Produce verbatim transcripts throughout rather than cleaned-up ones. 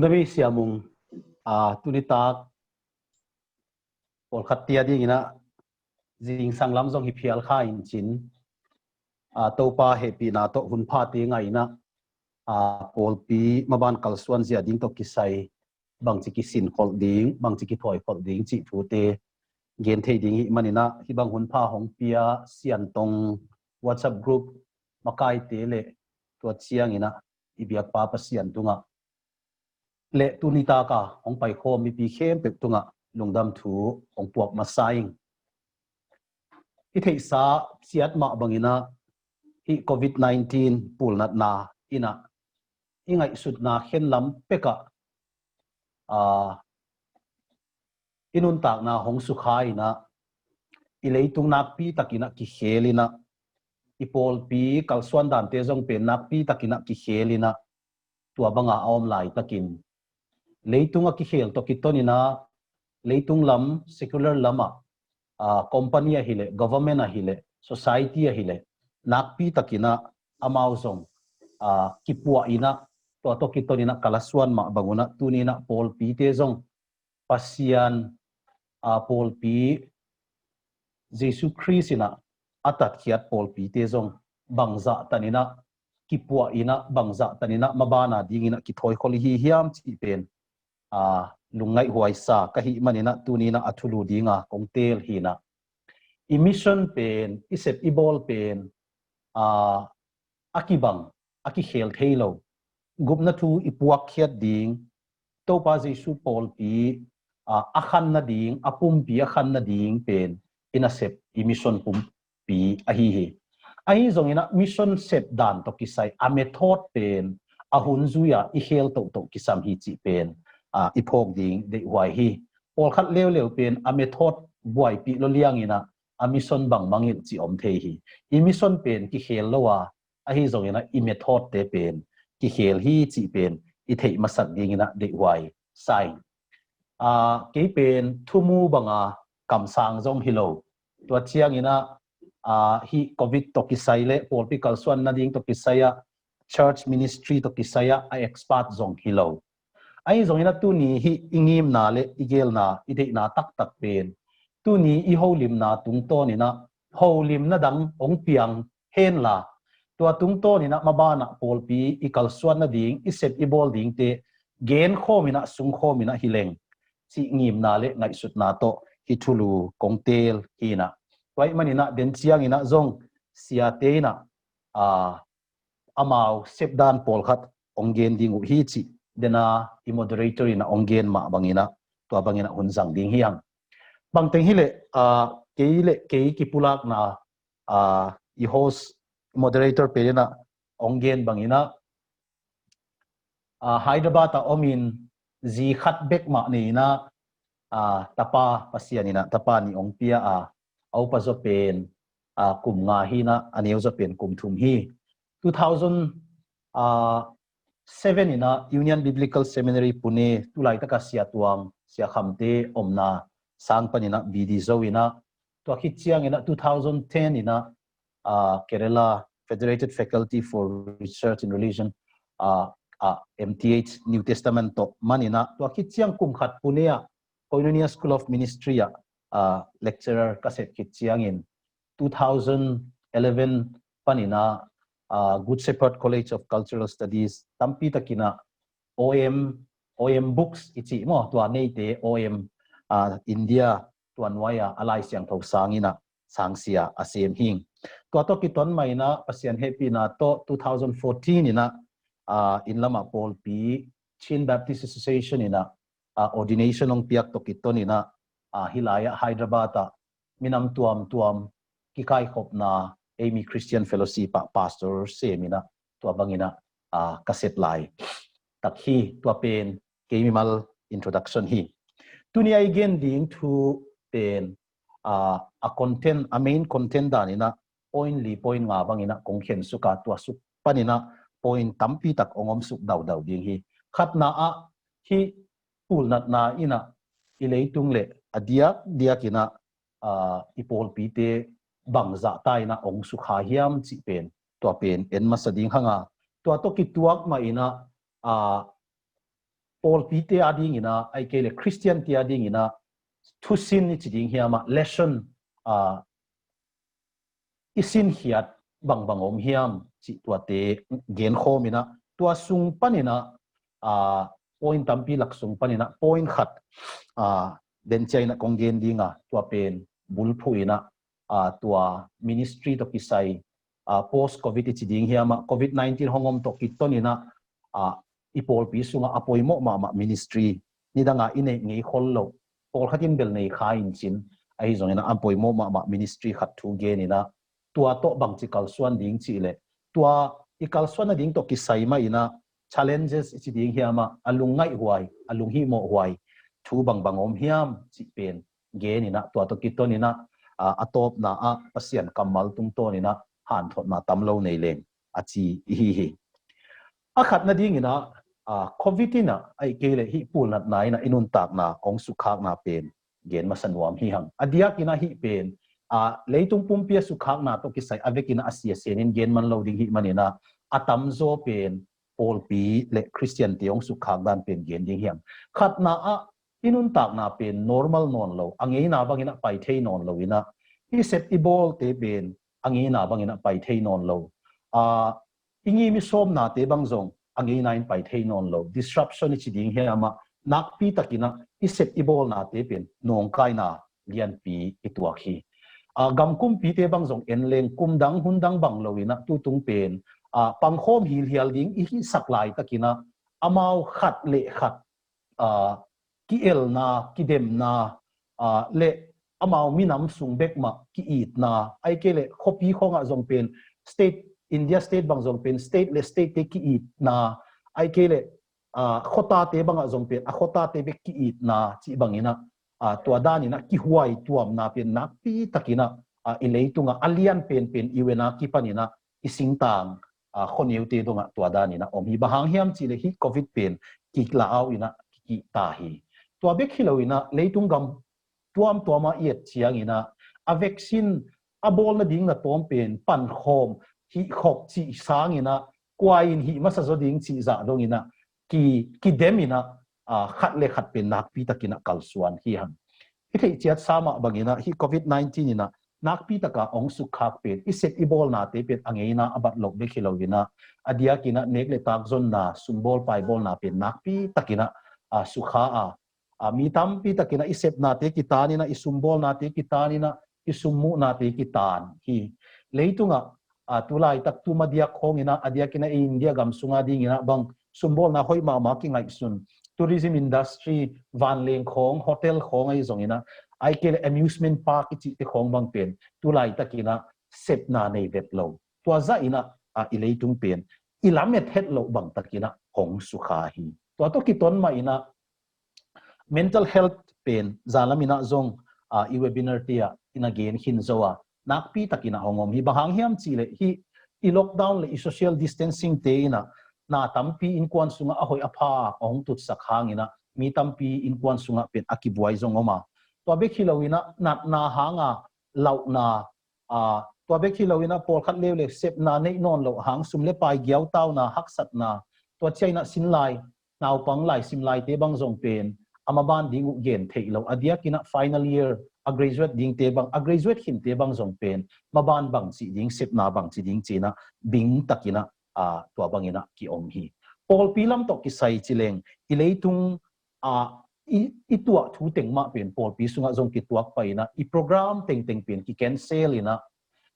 Lungdam ei Sia Mung, a, tuni tak pawlkhat tia dingin ah zingsang lam zong hi phial kha in cin, a, Topa hehpihna tawh hun pha te ngaihna, a, pawlpi maban kalsuan zia ding tawh kisai bangci kisin kholh ding, bangci kithawi kholh ding cih thute gen thei ding hi manin ah, hih bang hun pha hong pia Siantong WhatsApp group makaite le tua ciangin ah i biakpa Pasian tungah le tuni taka hong paikhawm mipi khempeuh tungah lungdam thu hong puak masa ing. I theihsa ciat mah bangin ah hih covid nineteen pulnatna in ah i ngaihsutna khen lam pekah, a, i nuntakna hong sukha in ah, i leitung nakpi takin ah kikhel in ah, i pawlpi kalsuan dante zong pen nakpi takin ah kikhel in ah, tua banga a om laitakin leitung a kikhel tawh kiton in ah, leitung lam, secular lamah, a, company ahileh, government ahileh, society ahileh, nakpi takin ah amau zong, a, kipuah in ah, tua tawh kiton in ah kalsuan mah bangun ah tuni in ah pawlpite zong Pasian, a, pawlpi Jesu Khrist in ah a tatkhiat pawlpite zong bangzah tanin ah kipuah in ah, bangzah tanin ah mabana dingin ah kithawi kholh i hi hiam cih pen, a, lungngaihhuai sa ka hih manin ah tuni in ah a thulu dinga kong teel hi in ah, i mission pen, i sep i bawl pen, a, a kibang, a kikhel thei lo, gupna thu i puakkhiat ding, Topa Jesu pawlpi, a, a khan nading, a pumpi a khan nading pen i nasep, i mission pumpi ahi hi. Ahi zongin ah mission sep dan tawh kisai a method pen a hun zui-a i khel tohtoh kisam hi cih pen, a, i phawk ding deihhuai hi. Pawlkhat leuleu pen a method buaipih lo liangin ah a mission bang mangngilh cih om thei hi. I mission pen kikhel lo a, ahi zongin ah i method te pen kikhel hi cih pen i theih masak dingin ah deihhuai sa ing. A, kei pen thumu banga kamsang zong hi lo. Tua ciangin ah, a, hih covid tawh kisai le pawlpi kalsuan nading tawh kisai ah, church ministry tawh kisai ah a expert zong hi lo. Ahi zongin ah tuni hih i ngimna le i gelna, i deihna taktak pen tuni i holimna tungtawnin ah holimna dang hong piang henla, tua tungtawnin ah mabanah pawlpi i kalsuan nading, i sep i bawl dingte genkhawmin ah, sungkhawmin ah hi leng cih ngimna le ngaihsutna tawh hih thulu kong teel hi in ah. Tua ahih manin ah den ciangin ah zong siate in ah, a, amau sepdan pawlkhat hong gen ding uh hi cih den a, i moderator in ah hong gen mah bangin ah, tua bangin ah hun zang ding hi hang. Bangteng hi leh, a, kei le kei kipulakna, a, i host moderator pen in ah hong gen bangin ah, a, Hyderabad ah omin zi khat bek mah nei in ah, a, tapa Pasian in ah tapa nih hong pia a, a upa zaw pen, a, kum nga hi in ah, a neu zaw pen kum thum hi. Two thousand, a, seven in ah Union Biblical Seminary Pune, tulaitaka Sia Tuang, Sia Khamte omna sang panin ah B D zo in ah, tua khit ciangin ah two thousand ten in ah, a, Kerala Federated Faculty for Research in Religion, a, a, M T H New Testament tawh man in ah, tua khit ciang kum khat Pune ah Koinonia School of Ministry ah, a, lecturer ka sep khit ciangin two thousand eleven panin ah, a, Good Shepherd College of Cultural Studies tampi takin ah O M, O M Books i cih maw, tua neite O M, a, India tua nuai-a a Lai Siangtho sang in ah sangsia a sem hing. Tua tawh kiton mah in ah Pasian hehpihna tawh two thousand fourteen in ah, a, inn lamah pawlpi Chin Baptist Association in ah, a, ordination hong piak tawh kiton in ah, a, hih lai-ah Hyderabad ah minam tuamtuam kikaikhopna, eimi Christian Fellowship ah pastor sem in ah, tua bangin ah, a, ka sep lai tak hi. Tua pen kei mimal introduction hi. Tuni a i gen ding thu pen, a, a content, a main content danin ah point li point nga bangin ah kong khensuk a, tua suk panin ah point tampi tak hong omsuk daudau ding hi. Khatna ah hih pulnatna in ah i leitung le a diakdiakin ah, a, i pawlpite bangzah ta in ah hong sukha hiam cih pen, tua pen en masa ding hang a, tua tawh kituak mah in ah, a, pawlpite a dinginah, ahih kei le Khristiante a dinginah thusin i ci ding hiamah, lesson, a, i sinkhiat bangbang om hiam cih tuate genkhawm inah, tua sung paninah, a, point tampi lak sung paninah point khat, a, denciah inah kong gen dinga, tua pen bulphuh inah, a, tua ministry tawh kisai, a, post covid i ci ding hiamah, covid nineteen hong om tawh kiton inah, a, i pawlpi sungah a poimawh mahmah ministry, nidanga i neih ngei khol loh, pawlkhat in bel nei kha in cin, ahi zongin a poimawh mahmah ministry khat thu gen inah, tua tawh bangci kalsuan ding cih leh, tua i kalsuan nading tawh kisai mah inah challenges i ci ding hiamah, a lungngaihhuai, a lunghihmawhhuai thu bangbang om hiam cih pen gen inah, tua tawh kiton inah, a, a tawpna ah Pasian kammal tungtawn inah hanthotna tam lo nei leng a ci ihi hi. A khat nadinginah, a, covid inah, ahih kei le hih pulnatna inah i nuntakna hong sukhakna pen gen masa nuam hi hang. A diakinah hih pen, a, leitung pumpi a sukhakna tawh kisai a vekinah a siasen in gen man lo ding hih maninah, a tamzaw pen pawlpi le Khristiante hong sukhak dan pen gen ding hi hang. Khatna ah i nuntakna pen normal nawn lo, a ngeina banginah pai thei nawn lo inah, i sep i bawlte pen a ngeina banginah pai thei nawn lo, a, i ngim i sawmnate bang zong a ngeina in pai thei nawn lo, disruption i ci ding hiamah, nakpi takinah i sep i bawlnate pen nawngkaina lianpi i tuak hi. A, gam kumpite bang zong en leng kum dang hun dang bang lo inah tutung pen, a, pangkhawm hilhial ding i hihsak laitakinah amau khat le khat, a, ki-elna, kidemna, a, le amau minam sung bek mah ki-itna, ahih kei le khuapi khawngah zong pen state, India state bang zong pen state le state te ki-itna, ahih kei le, a, khuatate bangah zong pen a khuatate bek ki-itna cih banginah, a, tua daninah kihuai tuamna pen nakpi takinah, a, i leitungah a lian penpen i wena kipaninah i singtang, a, khuaneute dongah tua daninah om hi. Bang hang hiam cih leh hih covid pen kikla-au inah kikihta hi. Tua bek hi lo inah leitung gam tuamtuamah i et cianginah a vaccine a bawl nading na tawm pen pankhawm hihkhop cih sanginah kua in hih masa zaw ding cih zah donginah ki, kideminah, a, khat le khat pen nakpi takinah kalsuan hi hang. I theih ciatsa mah banginah hih covid nineteen inah nakpi taka hong sukkhak pen i sep i bawlnate pen a ngeina a bat loh bek hi lo inah, a diakinah nek le tak zonna, sumbawl paibawlna pen nakpi takinah, a, sukha a, a, mi tampi takinah i sepnate kitaninah, i sumbawlnate kitaninah, i summuhnate kitan hi. Leitungah, a, tulaitak tuma diak khawnginah, a diakinah i India gam sunga dinginah bang sumbawlna hoih mahmah kingaihsun, tourism industry, vanleng khawng, hotel khawng ahi zonginah, ahih kei le amusement park i cihte khawng bang pen tulaitakinah sepna nei vet lo. Tua zahinah, a, i leitung pen i lamet het loh bangtakinah hong sukha hi. Tua tawh kiton mahinah mental health pen zalaminah zong, a, i webinar te ah i na gen khin zo a, nakpi takinah hong om hi. Bang hang hiam cih leh hih i lockdown le i social distancing te inah na tampi innkuan sungah a hoih a pha a hong tutsak hanginah mi tampi innkuan sungah pen a kibuai zong om a, tua bek hi lo inah natna hanga lauhna, a, tua bek hi lo inah pawlkhat leuleu sepna neih nawn loh hang sum le pai giautauna, haksatna, tua ciah inah sinlai, naupang laisim laite bang zong pen a maban ding uh gen theih loh, a diakinah final year a graduate dingte bang, a graduate khinte bang zong pen maban bangci ding, sepna bangci ding ci-inah bing takinah, a, tua banginah ki-om hi. Pawlpi lam tawh kisai ci leng i leitung, a, i, i tuah thu teng mah pen pawlpi sungah zong kituak pai inah, i program tengteng pen ki-cancel inah,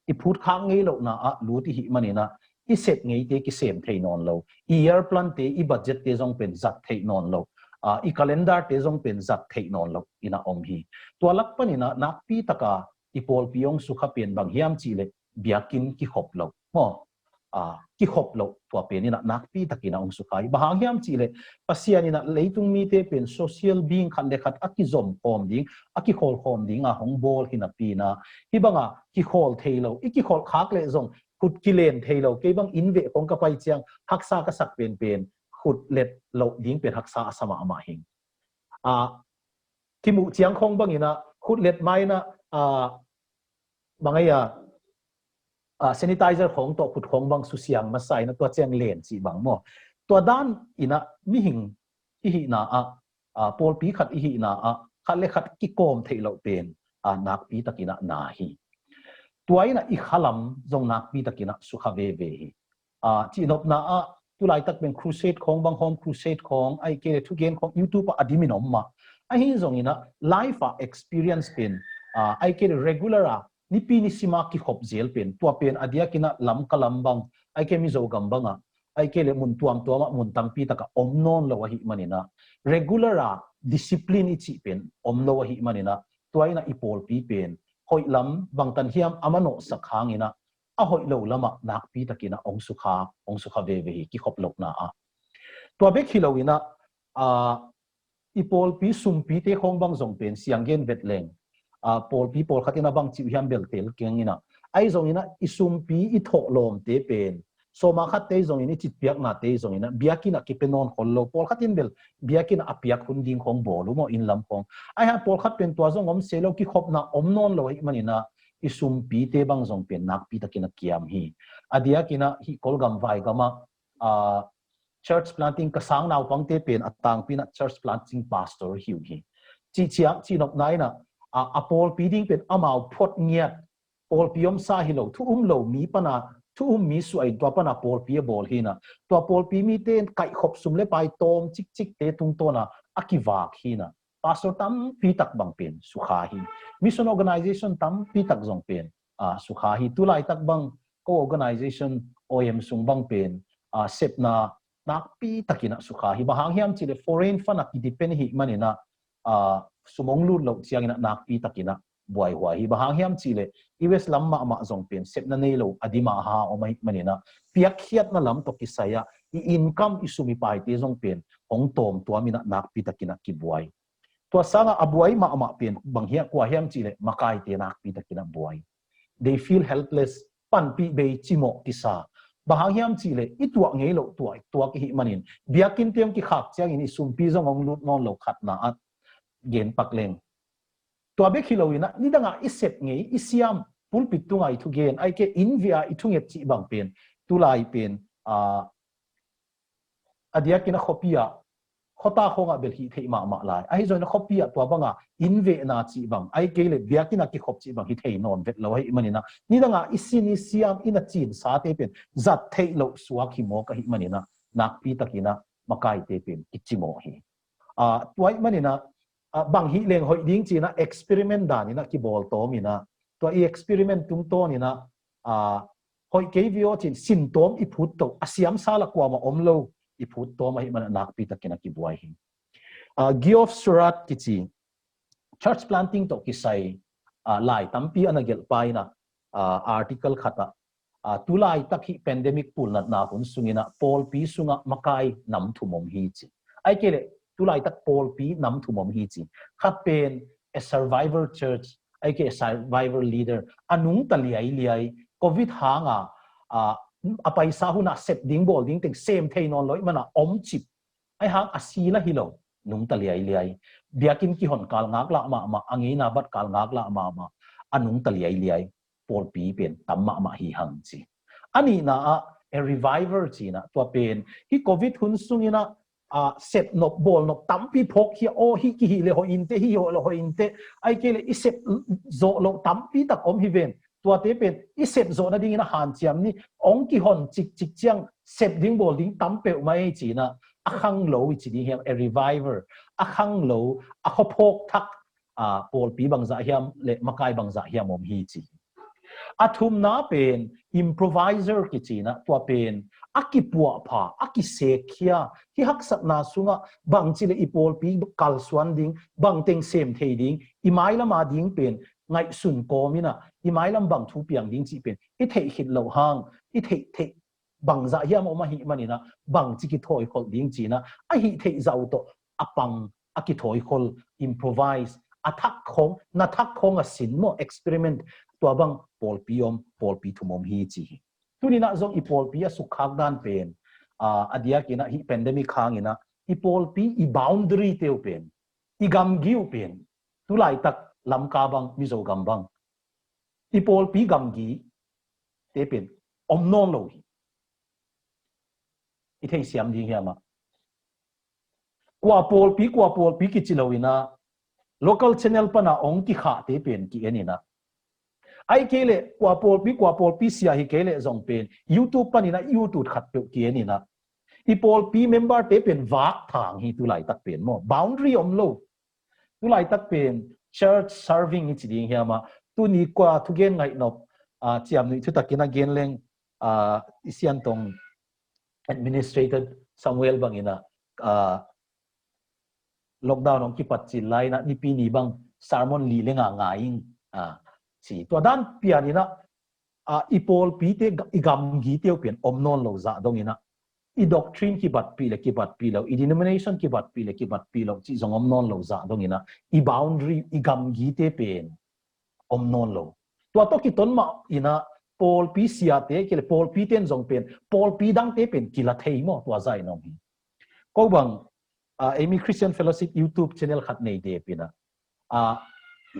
i phutkhak ngei lohna ah lut i hih maninah i sep ngeite kisem thei nawn lo, i year plan te, i budget te zong pen zat theih nawn lo, a, i calendar te zong pen zat theih nawn lo inah om hi. Tua lak paninah nakpi taka i pawlpi hong sukha pen bang hiam cih leh biakinn kikhop loh maw, a, kikhop loh, tua pen inah nakpi takinah hong sukha hi. Bang hang hiam cih leh Pasian inah leitung mite pen social being, khat le khat a kizom khawm ding, a kikhawl khawm dinga hong bawl hi napi inah, hih banga kikhawl thei lo, i kikhawl khak leh zong khut kilen thei lo, kei bang inn veh khawng ka pai ciang haksa ka sak penpen khut let loh ding pen haksa a sa mahmah hing. A, kimuh ciang khawng banginah khut let mainah, a, bang ei a, a, sanitizer khawng tawh khut khawng bang susiang masa inah tua ciang len cih bang maw. Tua dan inah mihing i hihna ah, a, pawlpi khat i hihna ah khat le khat kikawm theih loh pen, a, nakpi takin ah na hi. Tua in ah i khalam zong nakpi takin ah sukha veve hi. A, cihnopna ah tulaitak pen crusade khawng bang, home crusade khawng, ahih kei leh thugen khawng YouTube ah a dimin om mah. Ahi zongin ah life ah experience pen, a, ahih kei leh regular ah nipi nisima kikhop zel pen, tua pen a diakin ah Lamka lam bang, ahih kei Mizo gam bangah, ahih kei leh mun tuamtuamah mun tampi takah om nawn lo ahih manin ah, regular ah discipline i cih pen om lo ahih manin ah, tua in ah i pawlpi pen hoih lam bangtan hiam a manawhsak hangin ah, a hoih lo lamah nakpi takin ah hong sukha, hong sukha veve hi kikhop lohna ah. Tua bek hi loin ah, a, i pawlpi sumpite khawng bang zong pen siang gen vet leng, a, pawlpi pawlkhat in ah bang ci uh hiam bel tel keng in ah, ahi zongin ah i sumpi i thawh lawmte pen sawma khatte zongin i citpiaknate zongin ah biakinn ah kipia nawn khol lo, pawlkhat in bel biakinn ah a piak hun ding khawng bawl uh maw, inn lam khawng. Ahi hang pawlkhat pen tua zong om se lo, kikhopna om nawn lo ahih manin ah i sumpite bang zong pen nakpi takin ah kiam hi. A diakin ah hih Kawlgam vai gamah, a, church planting, ka sang naupangte pen a tangpi in ah church planting pastor hi uh hi. Cih ciang cihnopna in ah, a, a pawlpi ding pen amau phuat ngiat, pawlpi omsa hi lo, thu um lo mi pana, thu um mi suah in tua pana pawlpi a bawl hi in ah, tua pawlpi mite in kaihkhop sum le pai tawm cikcikte tungtawn ah a kivak hi in ah, pastor tampi tak bang pen sukha hi. Mission organization tampi tak zong pen, a, sukha hi. Tulaitak bang ko organization O M sung bang pen, a, sepna nakpi takin ah sukha hi. Bang hang hiam cih leh foreign fund ah kidepend ahih manin ah, a, sum hong lut loh ciangin ah nakpi takin ah buaihuai hi. Bang hang hiam cih leh U S lam mahmah zong pen sepna nei lo a dim a ha om ahih manin ah, piakkhiatna lam tawh kisai ah i income, i sum i paite zong pen hong tawm tuam in ah nakpi takin ah kibuai. Tua sangah a buai mahmah pen bang hiam, kua hiam cih leh makaite nakpi takin ah buai. They feel helpless, panpih bei, cimawh kisa. Bang hang hiam cih leh i tuah ngei loh tuah, tuak i hih manin, biakinnte hong kikhak ciangin i sumpi zong hong lut nawn lo, khatna ah gen pak leng. Tua bek hi loin ah nidangah i sep ngei, i siam, pulpit tungah i thugen, ahih kei leh innveh ah i thunget cih bang pen tulai pen, a, a diakin ah khuapi ah, khuata khawngah bel hih theih mahmah lai. Ahi zongin ah khuapi ah tua banga innvehna cih bang, ahih kei leh biakinn ah kikhop cih bang hi thei nawn vet lo ahih manin ah, nidangah i sin i siam, i na cinsate pen zat theih loh suak hi mawk ahih manin ah, nakpi takin ah makaite pen kicimawh hi. A, tua ahih manin ah, a, bang hih leng hoih ding ci-in ah experiment dan in ah kibawl tawm in ah, tua i experiment tungtawn in ah, a, hoih kei viau cin sin tawm i phut toh, a siamsa lah kuamah om lo i phut tawm ahih manin ah nakpi takin ah kibuai hi. A, Geoff Surratt kici, church planting tawh kisai, a, lai tampi a na gelh pa in ah, a, article khat ah, a, tulaitak hih pandemic pulnatna hun sungin ah pawlpi sungah makai nam thum om hi ci. Ahih kei leh tulaitak pawlpi nam thum om hi ci. Khat pen a survivor church, ahih kei leh a survivor leader, a nungta liailiai, covid hanga, a, a paisa hunah sep ding bawl ding teng sem thei nawn lo ahih manin ah om cip. Ahih hang a si lah hi lo, nungta liailiai. Biakinn kihon kal ngaklah mahmah, a ngeina bat kal ngaklah mahmah, a nungta liailiai pawlpi pen tam mahmah hi hang ci. A nihna ah a revival ci-in ah, tua pen hih covid hun sungin ah, a, sep nop bawl nop tampi phawk hi a, aw, hih kihih leh hoih inteh, hih hoih leh hoih inteh, ahih kei leh i sep zawh loh tampi tak om hi ven. Tuate pen i sep zawh nadingin a hanciam ni, hong kihon cikcik ciang sep ding bawl ding tam peuhmah hi ci-in ah, a khanglo i ci ding hiam, a revival, a khanglo, a khuaphawk thak, a, pawlpi bangzah hiam leh makai bangzah hiam om hi ci. A thumna pen improviser kici-in ah, tua pen a kipuahpha, a kisek khia, hih haksatna sungah bangci leh i pawlpi kalsuan ding, bangteng sem thei ding, i mailam a ding pen ngaihsun kawmin ah, i mailam bang thu piang ding cih pen i theih khit loh hang, i theih, theih bangzah hiam om ahih manin ah, bangci kithawikhol ding ci-in ah, a hih theih zah uh tawh a pang, a kithawikhol, improvise, a thak khawng, na thak khawng a sin maw, experiment, tua bang pawlpi om, pawlpi thum om hi ci hi. Tuni-in ah zong i pawlpi a sukkhak dan pen, a, a diakin ah hih pandemic hangin ah, i pawlpi, i boundary te uh pen, i gamgi uh pen, tulaitak Lamka bang, Mizo gam bang, i pawlpi gamgi te pen om nawn lo hi. I theisiam ding hiam ah, Kua pawlpi, kua pawlpi kici lo in ah, local channel pana ong kikhahte pen ki-en in ah, ai kei leh kua pawlpi, kua pawlpi sia hi kei leh zong pen YouTube panin ah YouTube khat peuh ki-en in ah, i pawlpi member te pen vak thang hi. Tulaitak pen maw, boundary om lo. Tulaitak pen church serving i ci ding hiam ah, tuni kua thugen ngaihnop, ah, ciamnuih thutakin a gen leng, ah, i siantong administrator Samuel bangin ah, ah, lockdown hong kipat cil lai in ah nipi ni bang sermon li le nga ngai ing, ah, ci. Tua dan pian in ah, ah, i pawlpite, i gamgite uh pen om nawn lo zah dong in ah, i doctrine kibatpih le kibatpih lo, i denomination kibatpih le kibatpih lo cih zong om nawn lo zah dong in ah, i boundary, i gamgite pen om nawn lo. Tua tawh kiton mah in ah pawlpi siate kei le pawlpite in zong pen pawlpi dangte pen kila thei maw, tua zah in om hi. Ko bang, ah, ei mi Christian Fellowship YouTube channel khat nei dep in ah, ah,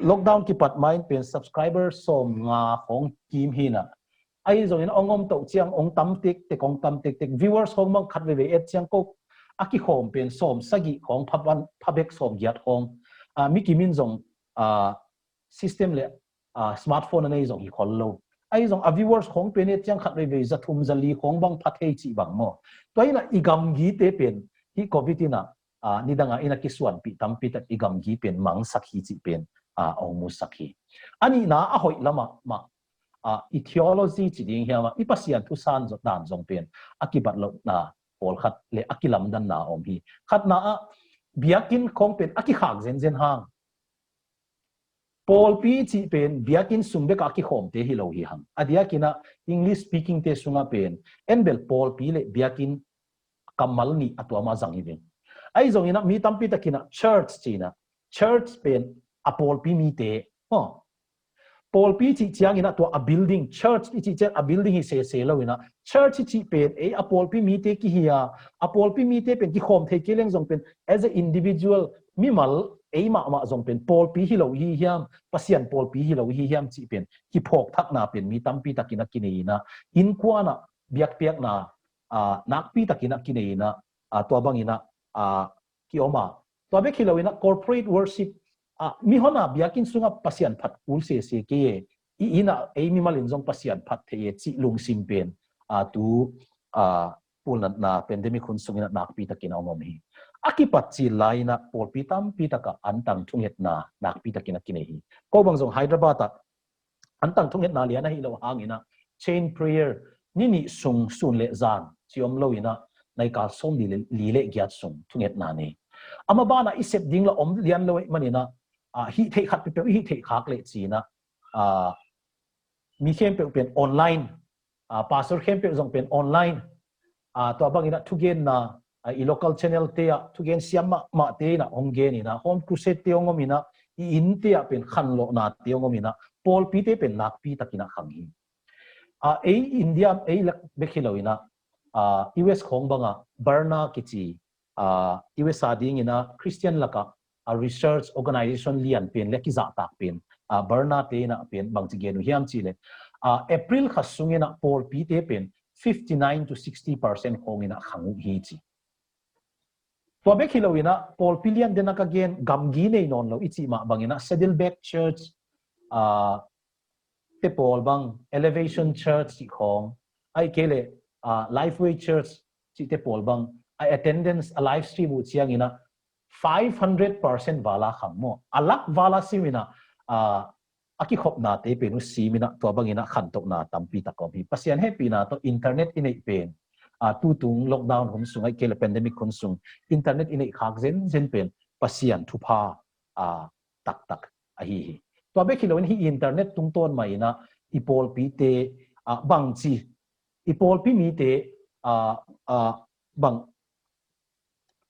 lockdown kipat ma in pen subscriber sawm nga khawng kim hi in ah, ahi zongin ong om toh ciang ong tam tektek, ong tam tektek, viewers khawng bang khat veivei et ciang ko a kikhawm pen sawm sagih khawng, pha ban, pha bek sawm giat khawng, ah, mi kim in zong, ah, system le, ah, smartphone a nei zong hi khol lo. Ahi zong a viewers khawng pen et ciang khat veivei za thum za li khawng bang pha thei cih bang maw. Tua in ah i gamgite pen hih covid in ah, ah, nidang a in ah kisuanpih tampi tak i gamgi pen mangsak hi cih pen, ah, ong musak hi. A nihna a hoih lamah mah, ah, i theology ci ding hiam ah, i Pasian thu san zong dan zong pen a kibat lohna pawlkhat le a kilamdanna om hi. Khatna ah biakinn khawng pen a kikhak zenzen hang, pawlpi cih pen biakinn sung bek a kikhawmte hi lo hi hang. A diakin ah English speaking te sungah pen en bel pawlpi le biakinn kammal nih a tuam a zang hi veng. Ahi zongin ah mi tampi takin ah church ci in ah, church pen a pawlpi mite, maw. Pawlpi cih ciangin ah tua a building, church i cih ciang a building hi sese lo in ah, church i cih pen ei a pawlpi mite kihi a, a pawlpi mite pen kikhawm thei kei leng zong pen as a individual, mimal ei mahmah zong pen pawlpi hi lo hi hiam, Pasian pawlpi hi lo hi hiam cih pen kiphawkthakna pen mi tampi takin ah kinei in ah, innkuan ah biakpiakna, ah, nakpi takin ah kinei in ah, ah, tua bangin ah, ah, kiom a. Tua bek hi lo in ah corporate worship, ah, mihon a biakinn sungah Pasian phat kul sese kei e, i inn ah ei mimal in zong Pasian phat thei e cih lungsim pen, ah, tu, ah, pulnatna pandemic hun sungin ah nakpi takin ah ong om hi. A kipat cil lai in ah pawlpi tampi takah antang thungetna nakpi takin ah kinei hi. Ko bang zong Hyderabad ah antang thungetna lian ahi lo hangin ah chain prayer ni nih sung sun le zan ci om lo in ah naikal sawm li le, li le giat sung thungetna nei. Amah banah i sep ding la om lian lo ahih manin ah, ah, hih theih khat peuhpeuh i hih theih khak leh ci in ah, ah, mi khempeuh pen online, ah, pastor khempeuh zong pen online, ah, tua bangin ah thugenna, ah, i local channel te ah thugen siam mahmahte in ah hong gen in ah, home crusade te hong om in ah, i innte ah pen khanlawhna te hong om in ah, pawlpite pen nakpi takin ah khang hi. Ah, ei India, ei lak bek hi lo in ah, ah, U S khawng bangah Barna kici, ah, U S a dingin ah Christian lakah a research organization lian pen le kizahtak pen, ah, Barna te in ah pen bangci gen uh hiam cih leh, ah, April kha sungin ah pawlpite pen fifty nine to sixty percent khawngin ah khang uh hi ci. Tua bek hi lo in ah pawlpi lian den a ka gen gamgi nei nawn lo i cih mah bangin ah Saddleback Church, ah, te pawl bang, Elevation Church cih khawng, ahih kei leh, ah, Lifeway Church cih te pawl bang, a attendance, a live stream uh ciangin ah five hundred percent val a khang maw. A lak val a sim in ah, ah, a kikhopnate pen uh sim in ah tua bangin ah khantohna tampi tak om hi. Pasian hehpihna tawh internet i neih pen, ah, tutung lockdown hun sung ahih kei leh pandemic hun sung internet i neih khak zenzen pen Pasian thupha, ah, taktak ahi hi. Tua bek hi lo in hih internet tungtawn mah in ah i pawlpite, ah, bangci, i pawlpi mite, ah, ah, bang,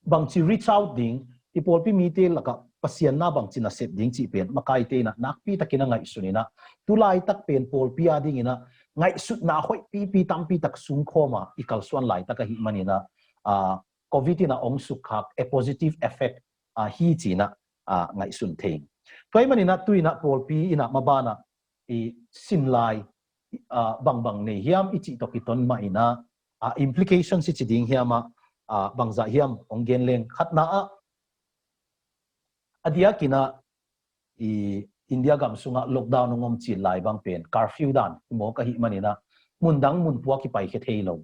bangci reach out ding, i pawlpi mite lakah Pasian na bangci nasep ding cih pen makaite in ah nakpi takin ah ngaihsun in ah, tulaitak pen pawlpi a dingin ah ngaihsutna hoih pipi tampi tak sungkhawm a i kalsuan laitak ahih manin ah, ah, covid in ah ong sukkhak a positive effect, ah, hi ci in ah, ah, ngaihsun thei. Tua ahih manin ah tu in ah pawlpi in ah maban ah i sin lai, ah, bangbang nei hiam i cih tawh kiton mah in ah, ah, implications i ci ding hiam ah, ah, bangzah hiam ong gen leng. Khatna ah a diakinah i India gam sungah lockdown hong om cil lai bang pen curfew dan i mawk ahih maninah mundang munpua kipaikhia thei lo.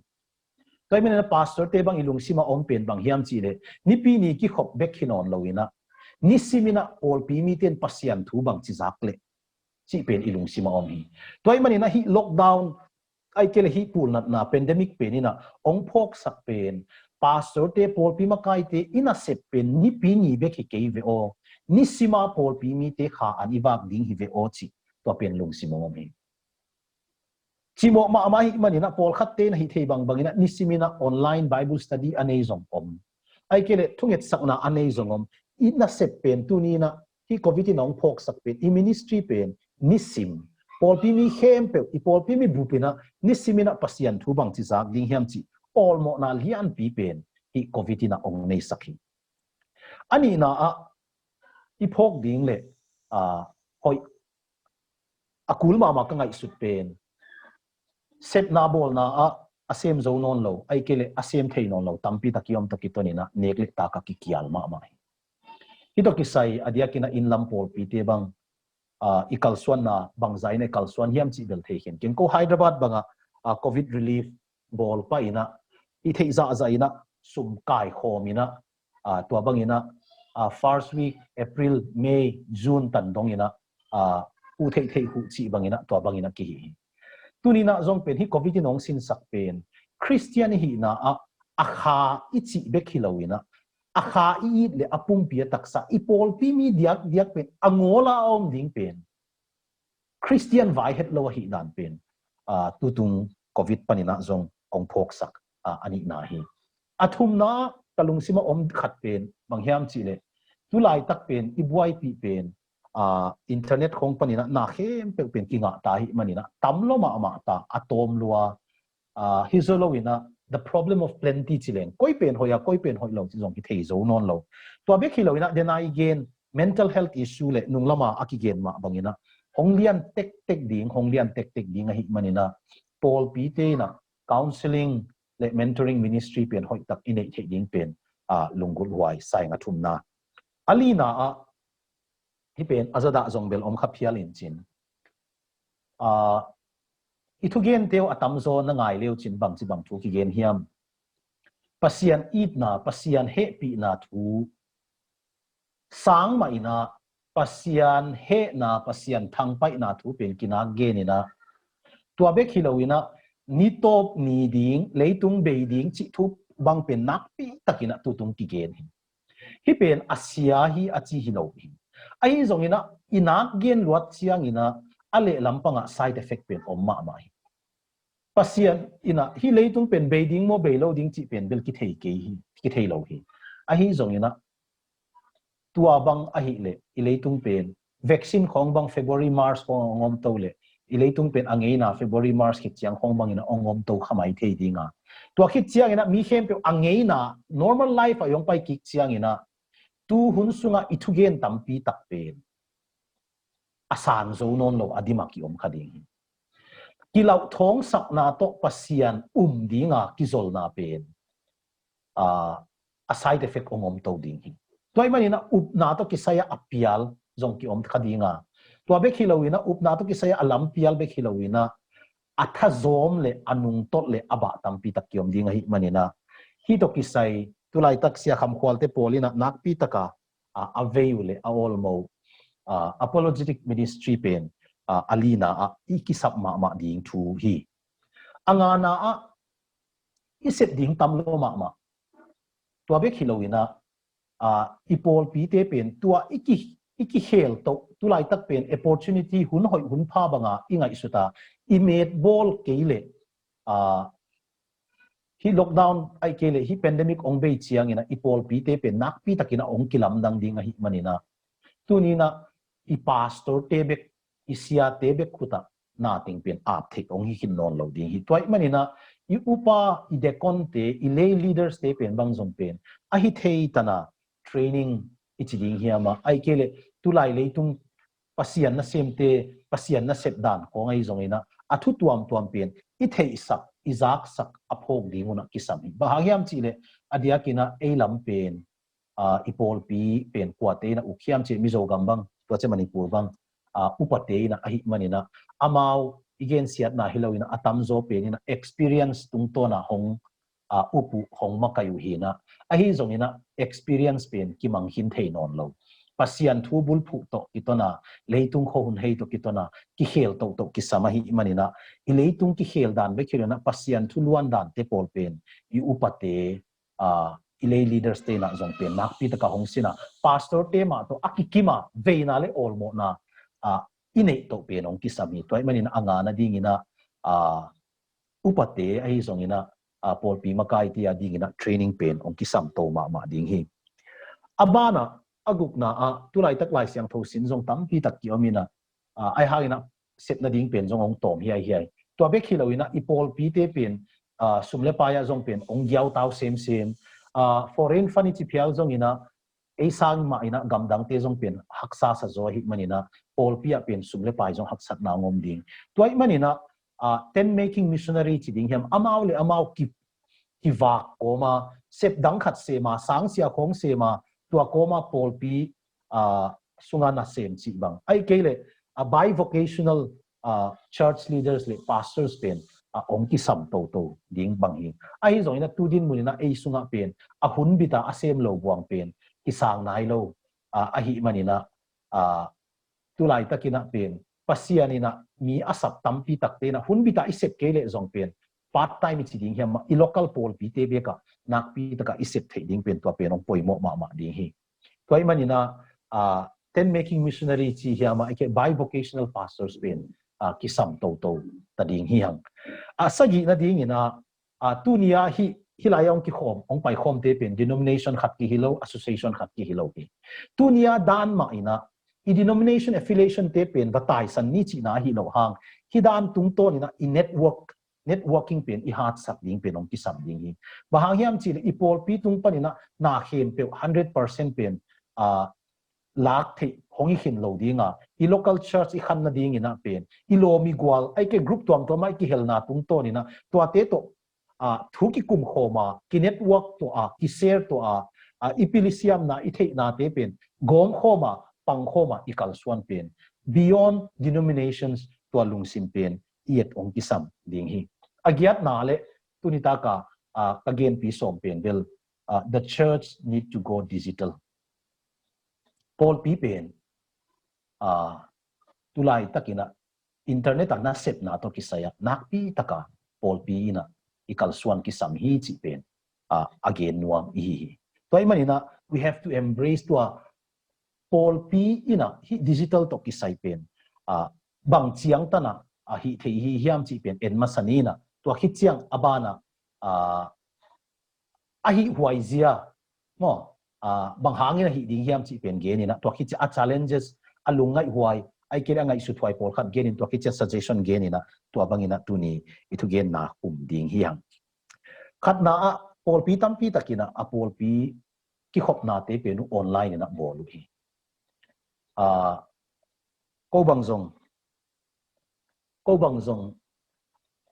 Tua ahih maninah pastor te bang i lungsima om pen bang hiam cihleh nipi ni kikhop bek hi nawn loinah nisiminah pawlpi mite in Pasian thu bang ci zak leh cih pen i lungsima om hi. Tua ahih maninah hih lockdown ai kei le hih pulnatna pandemic pen inah ong phawksak pen pastor te pawlpi makaite i nasep pen nipi ni bek hi kei ve aw, nisima pawlpi mite kha an i vak ding hi ve aw cih tua pen lungsima om hi. Cimawh mahmah ahih maninah pawlkhatte in ahih thei bangbanginah nisiminah online Bible study a nei zong om. Ai kei le thungetsakna a nei zong om. I nasep pen tuninah hih covid in a hong phawksak pen i ministry pen nisim pawlpi mi khempeuh i pawlpi mi bupinah nisiminah Pasian thu bangci zak ding hiam cih awlmawhna lianpi pen hih covid in a hong neisak hi. A nihna ah i phawk ding le hoih a kul mahmah ka ngaihsut pen sepna bawlna ah a sem zo nawn lo ai kei le a sem thei nawn lo tampi tak i om tawh kitoninah nek le tak a kikial mahmah hi. Hih tawh kisai a diakinah innlam pawlpite bang i kalsuanna bangza inah i kalsuan hiam cih bel thei khin keng ko. Hyderabad bangah covid relief bawl pah inah i theih zahzah inah sum kaikhawm inah tua banginah first week April, May, June tan donginah pu theihtheih huh cih banginah tua banginah kihi hi. Tuninah zong pen hih covid in hong sinsak pen Khristian i hihna ah a kha i cih bek hi loinah a kha i it le a pumpi a taksa i pawlpi mi diakdiak pen a ngawla a om ding pen Khristian vai het lo ahih dan pen tutung covid paninah zong hong phawksak a nihna hi. A thumna ka lungsima om khat pen bang hiam cihleh tulaitak pen i buaipih pen internet khong paninah na khempeuh pen kingah ta ahih maninah tam lo mahmah ta a tawm lua hi zo loinah the problem of plenty ci leng koi pen hoih a koi pen hoih lo ci zong hi thei zo nawn lo. Tua bek hi loinah dena i gen mental health issue le nunglama a kigen mah banginah hong lian tektek ding hong lian tektek ding ahih maninah pawlpite inah counseling le mentoring ministry pen hoihtak i neih theih ding pen lunggulh huai saing a thumna. A lina ah hih pen a zadah zong bel om kha phial in cin i thugente uh a tamzaw na ngai leu cin bangci bang thu kigen hiam? Pasian itna Pasian hehpihna thu sang mah inah Pasian hehna Pasian thangpaihna thu pen kinak gen inah tua bek hi loinah nitawp ni ding leitung bei ding cih thu bang pen nakpi takinah tutung kigen hi. Hih pen a sia hi a ci hi lo hi. Ahi zonginah i nak gen luat cianginah a lehlam pangah side effect pen om mahmah hi. Pasian inah hih leitung pen bei ding maw bei lo ding cih pen bel kithei kei hi kithei lo hi. Ahi zonginah tua bang ahih leh i leitung pen vaccine khawng bang February March khawng a ong om to leh i leitung pen a ngeina February March khit ciang khawng bangin a ong om to kha mai thei dinga tua khit cianginah mi khempeuh a ngeina normal life a i ong pai kik cianginah tu hun sungah i thugen tampi tak pen a san zo nawn lo a dim a ki om kha ding hi. Kilauh thawngsakna tawh Pasian um dinga kizolna pen a side effect ong om to ding hi. Tua ahih maninah upna tawh kisai a pial zong ki om kha dinga tua bek hi loinah upna tawh kisai a lampial bek hi loinah a thazawm le a nungtolh le a bah tampi tak ki om ding ahih maninah hih tawh kisai tulaitak Sia Kham Khualte pawl inah nakpi taka a vei uh le a awlmo apologetic ministry pen a lina ah i kisap mahmah ding thu hi. A ngana ah i sep ding tam lo mahmah tua bek hi loinah i pawlpite pen tua i kikhel toh tulaitak pen opportunity hun hoih hun pha banga i ngaihsuta i metbawl kei leh hih lockdown ahih kei leh hih pandemic ong bei cianginah i pawlpite pen nakpi takinah ong kilamdang ding ahih maninah tuninah i pastorte bek i siate bek khutah na ting pen ap theih ong hi khin nawn lo ding hi. Tua ahih maninah i upa i deaconte i lay leaderste pen bang zong pen ahi thei tana training i ci ding hiam a ahih kei leh tulai leitung Pasian nasemte Pasian nasep dan khawng ahi zonginah a thu tuamtuam pen i theihsak i zaksak a phawk ding hunah kisam hi. Bang hang hiam cihleh a diakinah ei lam pen ah, i pawlpi pen kuate in a uk hiam cih Mizo gam bang, tua ciang Manipur bang, ah, upate in a ahih manin a, amau i gensiatna hi lo in a, a tamzaw pen in a experience tungtawn a hong, ah, up uh, hong makaih uh hi in a, ahi zongin a experience pen kimang khin thei nawn lo. Pasian thu bulphuh tawh kiton a, leitung khuahun hei tawh kiton a, kikhel tohtoh kisam ahih manin a, i leitung kikhel dan bek hi lo in a, Pasian thu luan dante pawl pen i upate, ah, i lay leaders te in a zong pen nakpi tak a hong sin a, pastor te mah tawh a kikim a veina le awlmawhna, ah, i neih toh pen hong kisam hi. Tua ahih manin a ngah nading in a, ah, upate ahi zongin a, ah, pawlpi makaite a ding in a training pen hong kisam to mahmah ding hi. A ban ah, a gukna ah, tu laitak Lai Siangtho sin zong tampi tak ki-om in a, ah, ahi hangin a sep nading pen zong hong tawm hiaihiai. Tua bek hi lo in a, i pawlpite pen, ah, sum le pai ah zong pen hong giautau semsem. Ah, foreign fund i ci phial zongin a, ei sang mah in a gamdangte zong pen haksa sa zaw ahih manin a, pawlpi ah pen sum le pai zong haksatna hong om ding. Tua ahih manin a, ah, tent making missionary ci ding hiam, amau le amau ki, kivak kawm a, sep dang khat sem a, sangsia khawng sem a, tua kawm a pawlpi, ah, sung a nasem cih bang, ahih kei leh, ah, bivocational, ah, church leaders le pastors pen, ah, hong kisam toto ding bang hi. Ahi zongin a tu dinmun in a ei sung ah pen, a hun bit a a sem lo buang pen kisang nai lo, ah, ahih manin a, ah, tu laitak in a pen, Pasian in a mi a sap tampi takte in a hun bit a i sep kei leh zong pen, part time i ci ding hiam mah, i local pawlpite bek ah nakpi tak a i sep theih ding pen, tua pen hong poimawh mahmah ding hi. Tua ahih manin a, ah, tent making missionary ci hiam a, ahih kei leh bivocational pastors pen, ah, kisam toto ta ding hi hang. Ah, sagih nading in a, ah, tuni a hih, hih lai a hong kikhawm, hong paikhawmte pen denomination khat kihi lo, association khat kihi lo hi. Tuni a dan mah in a, i denomination affiliation te pen va taisan ni cihna ahi lo hang, hih dan tungtawn in a i network, networking pen i hatsak ding pen hong kisam ding hi. Bang hang hiam cih leh i pawlpi tung pan in a na khempeuh hundred percent pen, ah, lak theih hong hi khin lo ding a, i local church i khan nading in a pen, i lawm i gual, ahih kei leh group tuamtuam ah i kihelna tungtawn in a, tuate tawh, ah, thu kikum khawm a, ki network tuah a, ki share tuah a, ah, i pil i siamna, i theihnate pen gawm khawm a, pang khawm a i kalsuan pen, beyond denominations, tua lungsim pen i et hong kisam ding hi. A giatna le tuni tak a, ah, ka genpi sawm pen bel, ah, the church need to go digital. Pawlpi pen, ah, tu laitak in a internet a nasepna tawh kisai a nakpi tak a pawlpi in a i kalsuan kisam hi cih pen, ah, a gen nuam i hi hi. Tua ahih manin a, we have to embrace tua pawlpi in a hih digital tawh kisai pen, ah, bang ciangtan a, ah, hih thei hi hiam cih pen en masa ni in a, tua khit ciang a ban a, ah, a hih huai zia maw, ah, bang hangin a hih ding hiam cih pen gen in a, tua khit ciang a challenges, a lungngaih huai, ahih kei leh a ngaihsut huai pawlkhat gen in, tua khit ciang suggestion gen in a, tua bang in a tuni i thugenna khum ding hi hang. Khatna ah, pawlpi tampi tak in a, a pawlpi kikhopnate pen uh online in a bawl uh hi. Ah, ko bang zong, ko bang zong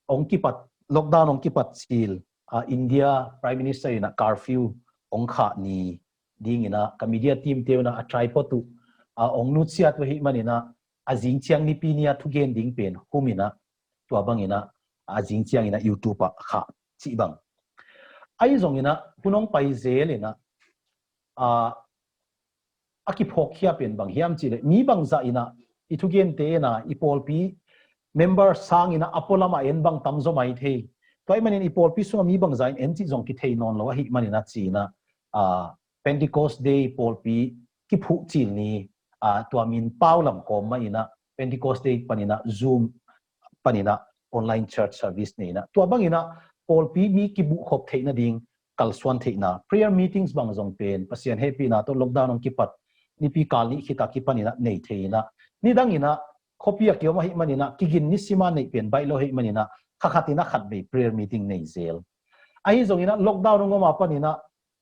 hong kipat, lockdown hong kipat cil, ah, India Prime Minister in a curfew hong khah ni ding in a, ka media team te uh in a, a tripod uh, ah, hong nutsiat uh ahih manin a, a zing ciang Nipi ni a thugen ding pen hum in a, tua bang in a, a zing ciang in a YouTube ah khah cih bang. Ahi zongin a, hun hong pai zel in a, ah, a kiphawkkhia pen bang hiam cih leh, mi bangzah in a, i thugente in a, i pawlpi member sang in a, a pualam a en bang tamzaw mai thei. Tua ahih manin i pawlpi sung a mi bangzah in en cih zong kithei nawn lo ahih manin a ci in a, ah, Pentecost Day pawlpi kiphuh cil ni, ah, tua min pau lam kawm mah in a, Pentecost Day pan in a, Zoom pan in a, online church service nei in a, tua bang in a pawlpi mi kibuhkhop theih nading kalsuan theihna, prayer meetings bang zong pen, Pasian hehpihna tawh lockdown hong kipat Nipi kal nih khit a kipan in a nei thei in a, nidang in a khuapi a kiom ahih manin a, kigin nisim a neih pen baih lo ahih manin a, kha khat in a khatvei prayer meeting nei zel. Ahi zongin a, lockdown hong om a pan in a,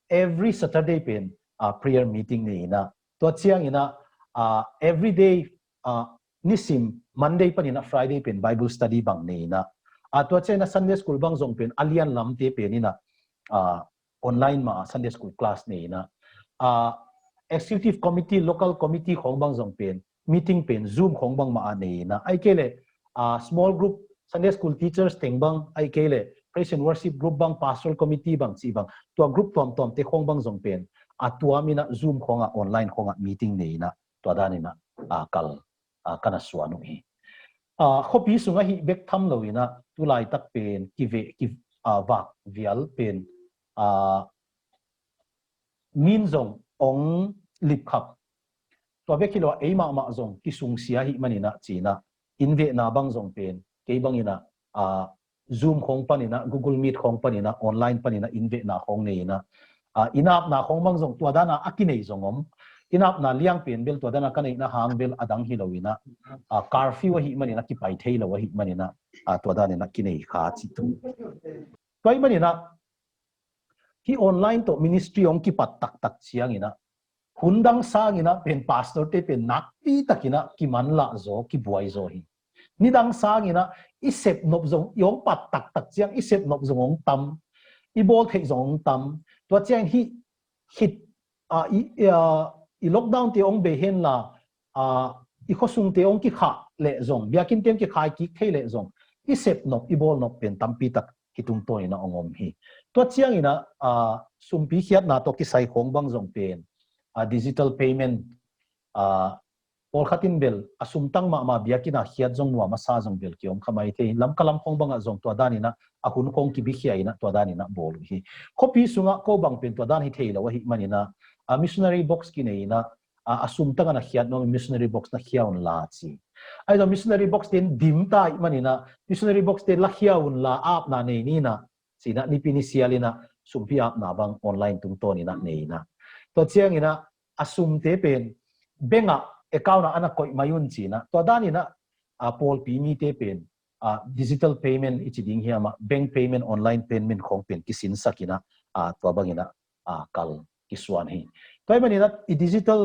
every Saturday pen, ah, prayer meeting nei in a, tua ciang in a, ah, every day, ah, nisim Monday pan in a Friday pen Bible study bang nei in a, ah, tua ciang in a Sunday school bang zong pen a lian lamte pen in a, ah, online mah Sunday school class nei in a, ah, executive committee, local committee khawng bang zong pen, meeting pen Zoom khawng bang mah a nei in ah, ahih kei leh, ah, small group, Sunday school teachers teng bang, ahih kei leh praise and worship group bang, pastoral committee bang, cih bang, tua group tuamtuamte khawng bang zong pen, a tuam in ah Zoom khawngah, online khawngah meeting nei in ah, tua dan in ah, ah, kal, ah, ka na suan uh hi. Ah, khuapi sungah hih bek tham lo in ah, tu laitak pen, kiveh, ki, ah, vak vial pen, ah, min zong ong lipkhap. Tua bek hi lo ah, ei mahmah zong kisungsia ahih man in ah, ci in ah, inn vehna bang zong pen, kei bang in ah, ah, Zoom khawng pan in ah, Google Meet khawng pan in ah, online pan in ah, inn vehna khawng nei in ah, ah, inn apna khawng bang zong tua dan a a kinei zong om. Inn apna liang pen bel tua dan a ka neihna hang bel a dang hi lo in ah, ah, curfew ahih man in ah, kipai thei lo ahih man in ah, ah, tua dan in ah kinei kha ci thu. Tua ahih man in ah, hih online tawh ministry hong kipat taktak ciang in ah, hun dang sang in ah pen pastor te pen nakpi tak in ah kimanlah zaw, kibuai zaw hi. Ni dang sang in ah i sep nop zong, i hong pat taktak ciang i sep nop zong hong tam, i bawl theih zong hong tam. Tua ciang hih, hih, ah, i, ah, i lockdown te hong bei hen la, ah, i khuasung te hong kikhah leh zong, biakinn te hong kikhai kik thei leh zong, i sep nop, i bawl nop pen tampi tak hi tungtawn in ah hong om hi. Tua ciang in ah, ah, sumpi khiatna tawh kisai khawng bang zong pen, ah, digital payment, ah, pawlkhat in bel a sum tang mahmah biakinn ah khiat zong nuam a sa zong bel ki-om kha mai thei. Lamka lam khawng bangah zong tua dan in ah a hun khawng kibikhia in ah tua dan in ah bawl uh hi. Khuapi sungah ko bang pen tua dan hi thei lo ahih man in ah, ah, missionary box kinei in ah, ah, a sum tang a na khiat nuam missionary box na khia un la ci. Ahi zong missionary box te in dim ta ahih man in ah, missionary box te la khia un la, apna nei ni in ah, ci in ah, nipi ni sial in ah sumpi apna bang online tungtawn in ah nei in ah. Tua ciang in ah a sumte pen bank ah account ah a na koih mai un ci in ah. Tua dan in ah, ah, pawlpi mite pen, ah, digital payment i ci ding hiam ah, bank payment, online payment khawng pen kisinsak in ah, ah, tua bang in ah, ah, kal kisuan hi. Tua ahih man in ah i digital,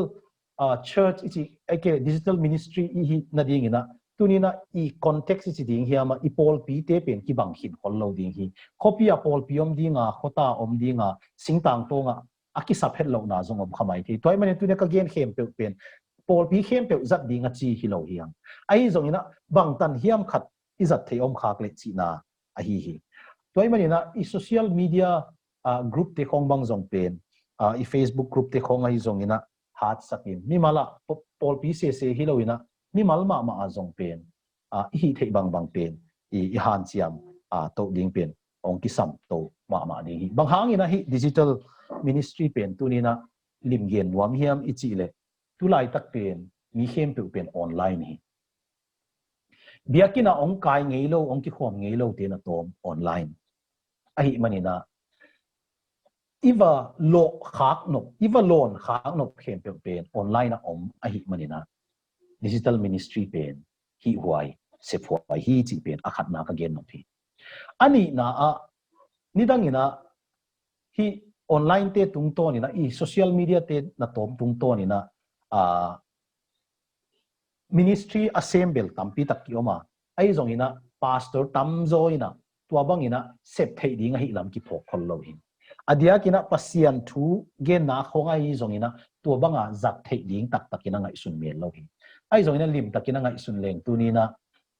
ah, church i ci, ahih kei leh digital ministry i hihna ding in ah, tuni in ah i context i ci ding hiam ah, i pawlpite pen kibang khin khol lo ding hi. Khuapi ah pawlpi om ding a, khuata om ding a, singtang tawng ah a kisap het lohna zong om kha mai thei. Tua ahih man in tuni a ka gen khempeuh pen pawlpi khempeuh zat ding a ci hi lo hi hang. Ahi zong in ah bangtan hiam khat i zat theih om khak leh cihna ahi hi. Tua ahih man in ah i social media, ah, group te khawng bang zong pen, ah, i Facebook group te khawng ahi zong in ah hatsak in, mimal ah, paw-, pawlpi sese hi lo in ah, mimal mahmah a zong pen, ah, i hih theih bangbang pen i, i hanciam, ah, toh ding pen hong kisam to mahmah ding hi. Bang hang in ah hih digital ministry pen tuni in ah limgen nuam hiam i cih leh, tu laitak pen mi khempeuh pen online hi. Biakinn ah hong kai ngei lo, hong kikhawm ngei lo te na tawm online. Ahih man in ah i va lawh khak nop, i va lawn khak nop khempeuh pen online ah om ahih man in ah digital ministry pen hih huai, sep huai hi cih pen a khatna ka gen nop hi. A nihna ah, nidang in ah hih online te tungtawn in ah, i social media te na tawm tungtawn in ah, ah, ministry a sem bel tampi tak ki-om a, ahi zong in ah pastor tamzaw in ah tua bang in ah sep theih ding ahih lam kiphawk khol lo hi. A diak in ah Pasian thu genna khawng ahi zong in ah tua bang a zat theih ding taktak in ah ngaihsun mel lo hi. Ahi zong in ah limtak in ah ngaihsun leng tuni in ah,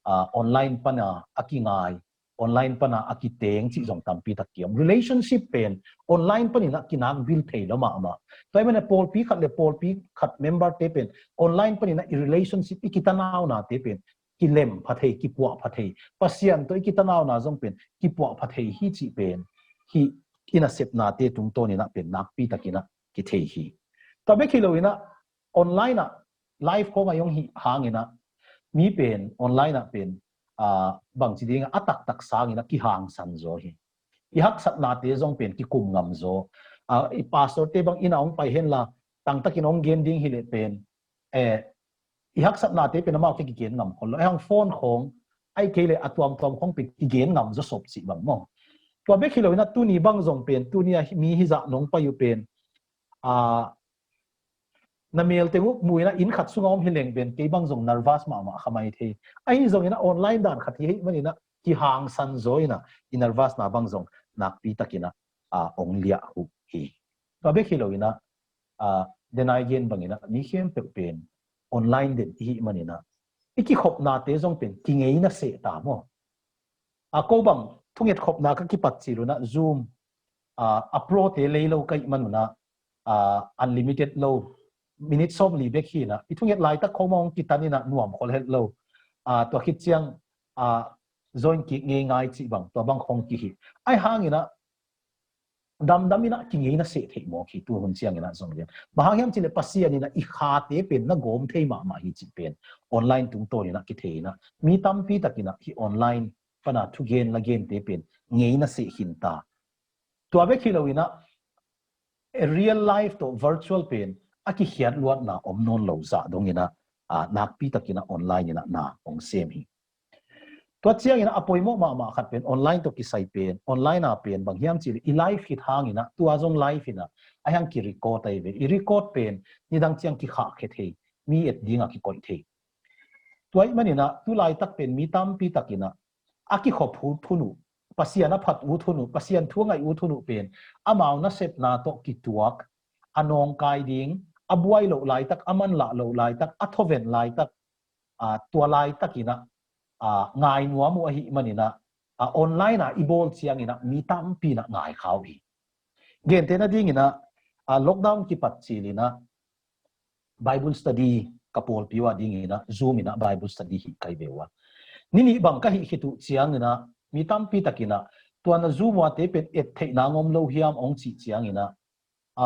ah, online pan a a kingai, online pan a a kiteng cih zong tampi tak ki-om. Relationship pen online pan in ah kinak bil thei lo mahmah. Tua ahih man ah pawlpi khat leh pawlpi khat member te pen online pan in ah i relationship, i kitanauna te pen kilem pha thei, kipuah pha thei. Pasian tawh i kitanauna zong pen kipuah pha thei hi cih pen hih i nasepna te tungtawn in ah pen nakpi tak in ah kithei hi. Tua bek hi lo in ah online ah live khawng a i hong hih hang in ah mi pen online ah pen, ah, bangci ding a, a taktak sang in ah kihangsan zaw hi. I haksatnate zong pen kikum ngam zaw. Ah, i pastor te bang inn ah hong pai hen la, tangtak in hong gen ding hi leh pen, eh, i haksatnate pen amau kigen ngam khol lo. Ei hong phone khawng, ahih kei leh a tuamtuam khawng pen kigen ngam zaw sop cih bang maw. Tua bek hi lo in ah tuni bang zong pen, tuni a mi hizah nong pai uh pen, ah, na mel teng uh mu in ah inn khat sungah om hi leng pen kei bang zong nervous mahmah kha mai thei. Ahi zong in ah online dan khat hi ahih man in ah kihangsan zaw in ah i nervous na bang zong nakpi tak in ah, ah, hong liah uh hi. Tua bek hi lo in ah a, denai gen bangin a, mi khempeuh pen online den i hih manin a, i kikhopnate zong pen kingeina seh ta maw? A, ko bang thunget khopna ka kipat cil un a, Zoom a, a pro te lei lo ka hih man un a, a, unlimited lo, minute sawm li bek hi in a, i thunget laitak khawng mah hong kitan in a, nuam khol het lo. A, tua khit ciang a, join kik ngeingai cih bang, tua bang khawng kihi. Ahi hangin a, damdam in a kingeina seh theih mawk hi, tu hun ciangin a zong lian. Bang hang hiam cih leh Pasian in a i khate pen na gawm thei mahmah hi cih pen online tungtawn in a kithei in a, mi tampi takin a hih online pan a thugen lagente pen ngeina seh khin ta. Tua bek hi lo in a, real life tawh virtual pen a kikhiat luatna om nawn lo zah dong in a, a, nakpi takin a online in a na hong sem hi. Tua ciangin a poimawh mahmah khat pen online tawh kisai pen, online a pen bang hiam cih leh i live khit hangin a, tua zong live in a, a hiang ki-record ahi ve. I record pen nidang ciang kikhahkhia thei, mi et ding a kikoih thei. Tua ahih manin a, tu laitak pen mi tampi takin a, a kikhop hun uh, Pasian a phat ut hun uh, Pasian thu a ngaih ut hun uh pen, amau nasepna tawh kituak, a nawngkai ding, a buai loh laitak, a manlah loh laitak, a thoven laitak, a, tua laitak in a, a, ngai nuam uh ahih manin a, a, online a i bawl ciangin a mi tampi in a ngai kha uh hi. Gentehna dingin a, a, lockdown kipat cil in a Bible study ka pawlpi uh a dingin a Zoom in a Bible study hih ka hi ve uh a. Ni nih bang ka hih khit uh ciangin a mi tampi takin a tua na Zoom uate pen et theihna ngom lo hiam hong cih ciangin a, a,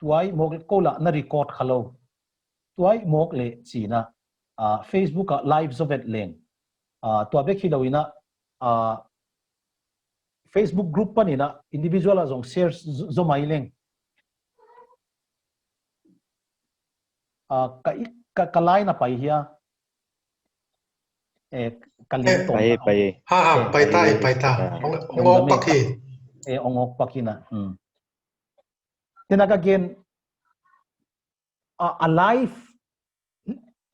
tua ahih mawk leh ko lah na record kha lo. Tua ahih mawk leh ci in a, a, Facebook ah live zaw vet leng. A, tua bek hi lo in a, a, Facebook group panin a individual ah zong share z-, zaw mai leng. A, ka, ka, ka line a pai hia. Eh, ka ling tawm pai, pai. Ha, ha, eh, pai ta, eh, pai ta. Eh, hong, hong awk pak hi. Eh, hong awk pak hi na. Hmm. Tena ka gen, a, a live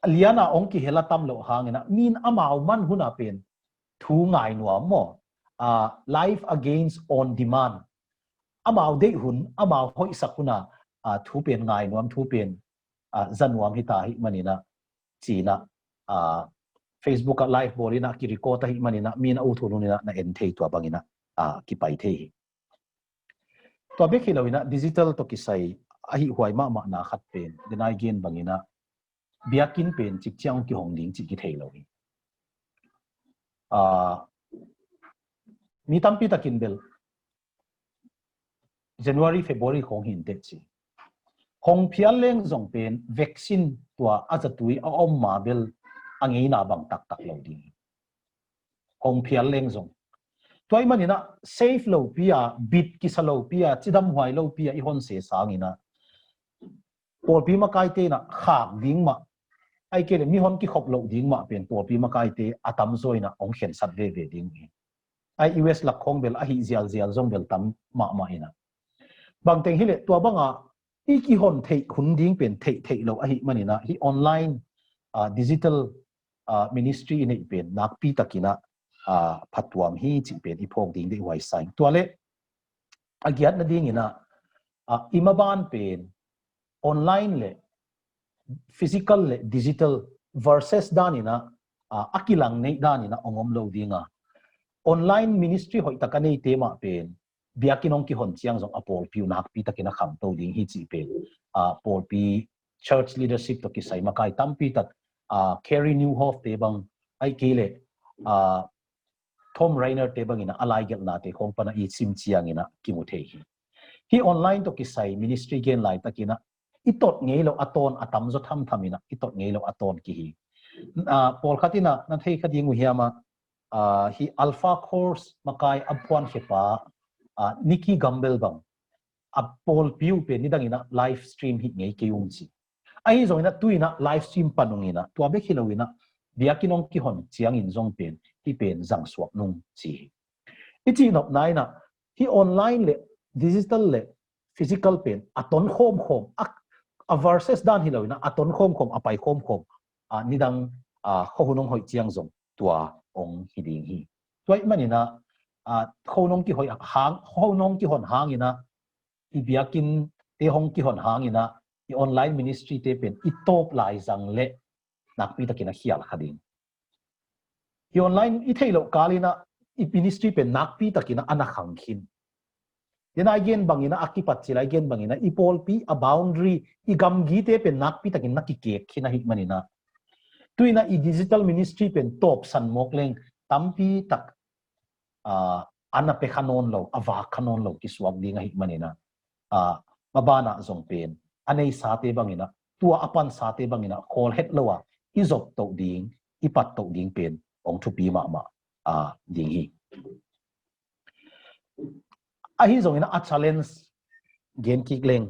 lian a hong kihel a tam loh hangin a, min amau man hun a pen thu ngai nuam maw? A, live against on demand. Amau deih hun, amau hoihsak hun a, a, thu pen ngai nuam, thu pen, a, za nuam hi ta ahih manin a, ci in a, a, Facebook ah live bawl in a, ki-record ahih manin a, min a ut hun hun in a, na en thei tua bangin a, a, kipai thei hi. Tua bek hi lo in a, digital tawh kisai a hih huai mahmahna khat pen, denai gen bangin a, biakinn pen cik ciang kihong ding cih kithei lo hi. A, mi tampi takin bel January, February khawng hi in teh ci. Hong phial leng zong pen vaccine tua a zatui a om ma bel a ngeina bang taktak lo ding hi. Hong phial leng zong. Tua ahih manin a safe lopi a, bit kisa lopi a, cidam huai lopi a i hon se sangin a, pawlpi makaite in a khak ding mah, ahih kei leh mihon kikhop loh ding mah pen pawlpi makaite a tamzaw in a hong khensat veve ding hi. Ahi U S lak khawng bel a hih zialzial zong bel tam mahmah in a. Bangteng hi leh tua bang a i kihon theih hun ding pen theih theih lo ahih manin a, hih online, a, digital, a, ministry i neih pen nakpi takin a, a, phattuam hi cih pen i phawk ding deih huai sa ing. Tua leh a giatna dingin a, a, i maban pen online le physical le digital versus danin a, a, a kilang neih danin a hong om lo ding a. Online ministry hoihtak a neite mah pen biakinn hong kihon ciang zong a pawlpi uh nakpi takin a khangto ding hi cih pen, a, pawlpi church leadership tawh kisai makai tampi tak, a, Carey Nieuwhof te bang, ahih kei leh, a, Tom Rainer te bangin a laigelhnate khawng pan a i sim ciangin a kimu thei hi. Hih online tawh kisai ministry gen laitakin a i tot ngei lo a tawn a tamzaw thamthamin a i tot ngei lo a tawn kihi. A, pawlkhat in a na thei kha ding uh hiam a, a, hih Alpha Course makai a phuankhia pa, a, Nicky Gumbel bang a pawlpi uh pen nidangin a live stream hih ngei kei ung ci. Ahi zongin a tu in a live stream pan ung in a, tua bek hi lo in a biakinn hong kihon ciangin zong pen hih pen zangsuak nung ci hi. I cihnopna in a hih online le digital le physical pen a ton khawmkhawm a, a versus dan hi lo in a, a ton khawmkhawm, a pai khawmkhawm, a, nidang, a, khuahun hong hoih ciang zong tua hong hi ding hi. Tua ahih manin a, a, khuahun hong kihoih hang, khuahun hong kihon hangin a i biakinn te hong kihon hangin ah i online ministry te pen i tawp lai zang le nakpi takin a khial kha ding. I online i theih loh kal in ah i ministry pen nakpi takin ah a na khang khin. Tua i gen bangin ah a kipat cil a i gen bangin ah i pawlpi a boundary i gamgi te pen nakpi takin na kikek khin ahih manin ah tu in ah i digital ministry pen tawpsan mawk leng tampi tak a na pia kha nawn lo, a vak kha nawn lo kisuak ding ahih manin ah maban ah zong pen a neisate bangin ah tua a pansate bangin ah khawl het lo a i zop toh ding, i pat toh ding pen hong thupi mahmah ding hi. Ahi zongin ah a challenge gen kik leng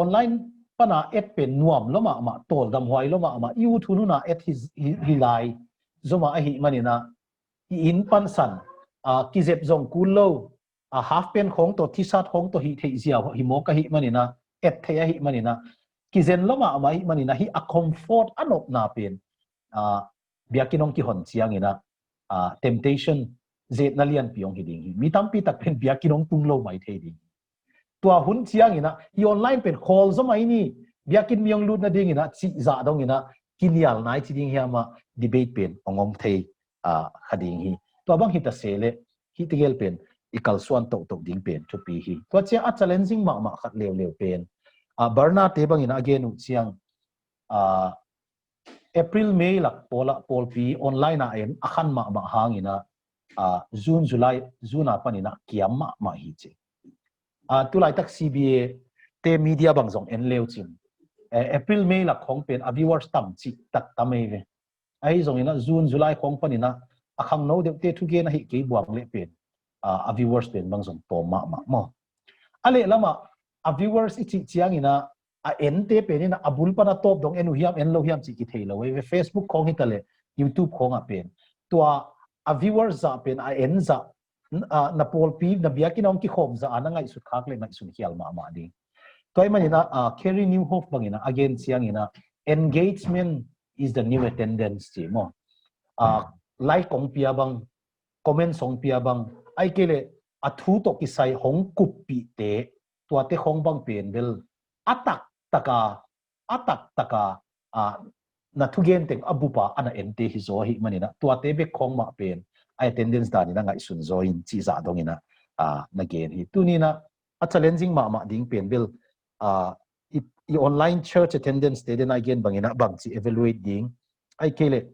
online pana et pen nuam lo mahmah, tawldam huai lo mahmah, i ut hun hun a et hi lai zomah ahih manin ah i inn pansan kizep zong kul lo, a half pant khawng tawh, t-shirt khawng tawh hih theih ziau hi mawk ahih manin ah, et theih ahih manin ah, kizen lo mahmah ahih manin ah hih a comfort a nopna pen biakinn hong kihon ciangin ah temptation, zetna lianpi hong hi ding hi. Mi tampi tak pen biakinn hong tung lo mai thei ding. Tua hun ciangin ah hih online pen khawl zaw mai ni, biakinn mi hong lut nadingin ah cih zah dongin ah kinial nai ci ding hiam ah debate pen hong om thei kha ding hi. Tua bang hi ta se leh hih tegel pen i kalsuan tohtoh ding pen thupi hi. Tua ciang a challenging mahmah khat leuleu pen Barna te bangin ah a gen uh ciang April, May lak pawl ah pawlpi online ah en a khan mahmah hangin ah June, July, June a panin ah kiam mahmah hi ci. Tulaitak C B A te media bang zong en leu cin April, May lak khawng pen a viewers tam cih tak tam ei ve. Ahi zongin ah June, July khawng panin ah a khangno deuhte thugen ahih kei buang leh pen a viewers pen bang zong tawm mahmah maw. A lehlamah a viewers i cih ciangin ah a ente pen in ah a bul pan a tawp dong en uh hiam en lo hiam cih kithei lo ei ve. Facebook khawng hi ta leh YouTube khawng ah pen tua a viewers zah pen a en zah na pawlpi na biakinn hong kikhawm zah a na ngaihsut khak leh ngaihsun khial mahmah ding. Tua ahih manin ah Carey Nieuwhof bangin ah a gen ciangin ah engagement is the new attendance ci maw. Like hong pia bang, comments hong pia bang, ahih kei leh a thu tawh kisai hong kuppihte tuate khawng bang pen bel a taktaka a taktaka na thugen teng a bupa a na ente hi zaw ahih manin ah tuate bek khawng mah pen a attendance danin a ngaihsun zaw in cih zah dongin ah na gen hi. Tuni in ah a challenging mahmah ding pen bel i online church attendance te den a i gen bangin ah bangci evaluate ding, ahih kei leh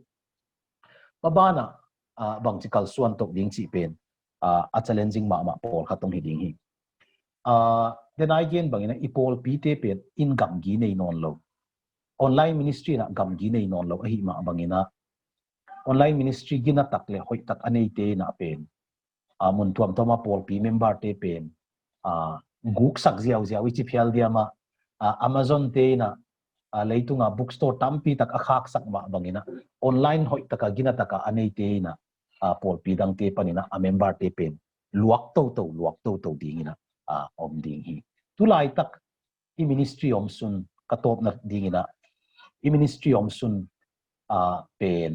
maban ah bangci kalsuan toh ding cih pen a challenging mahmah pawlkhat hong hi ding hi. Den a i gen bangin ah i pawlpite pen in gamgi nei nawn lo, online ministry in ah gamgi nei nawn lo ahih mah bangin ah online ministry gina tak le hoih tak a neite in ah pen mun tuamtuam a pawlpi member te pen guksak ziauziau i ci phial diam ah Amazon te in ah leitunga bookstore tampi tak a khaksak mah bangin ah online hoih taka gina taka a neite in ah pawlpi dangte panin ah a member te pen luak toto luak toto dingin ah om ding hi. Tulaitak i ministry omsun ka tawpna dingin ah i ministry omsun pen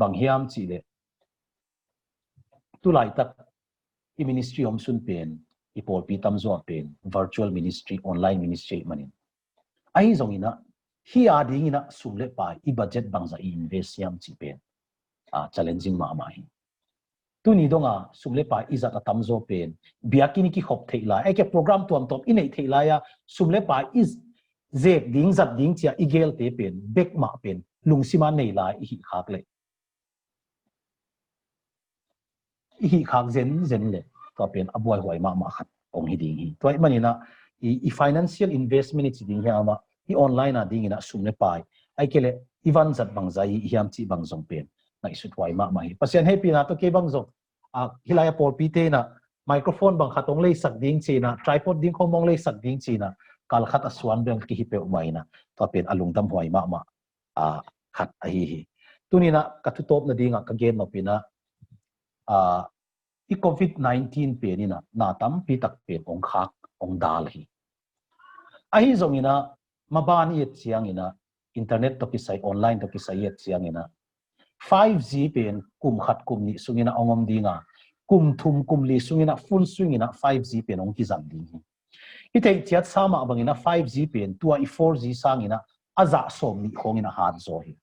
bang hiam cih leh tulaitak i ministry omsun pen i pawlpi tamzaw pen virtual ministry, online ministry ahih manin ahi zongin ah hih a dingin ah sum le pai i budget bangzah i invest hiam cih pen challenging mahmah hi. Tuni donga sum le pai i zat a tamzaw pen biakinn i kikhop theih lai, ahih kei leh program tuamtuam i neih theih lai a sum le pai i zek ding zat ding cia i gelte pen bek mah pen lungsima nei lai i hih khak leh i hih khak zenzen leh tua pen a buaihuai mahmah khat hong hi ding hi. Tua ahih manin ah i financial investment i ci ding hiam ah i online a dingin ah sum le pai ahih kei leh i van zat bangzah i hiam cih bang zong pen ngaihsut huai mahmah hi. Pasian hehpihna tawh kei bang zong hih lai a pawlpite in ah microphone bang khat hong leisak ding ci in ah tripod ding khawng hong leisak ding ci in ah kal khat a suan beng kihi peuhmah in ah tua pen a lungdam huai mahmah khat ahi hi. Tuni in ah ka thutawp nadingah ka gen nop in ah i covid nineteen pen in ah na tampi tak pen hong khak hong dal hi. Ahi zongin ah maban i et ciangin ah internet tawh kisai online tawh kisai i et ciangin ah five G pen kum khat kum nih sungin ah hong om ding a kum thum kum li sungin ah full swing in ah five G pen hong kizang ding hi. I theih ciat sa mah bangin a five G pen tua i four G sangin a a zah sawm nih khawngin a hat zaw hi.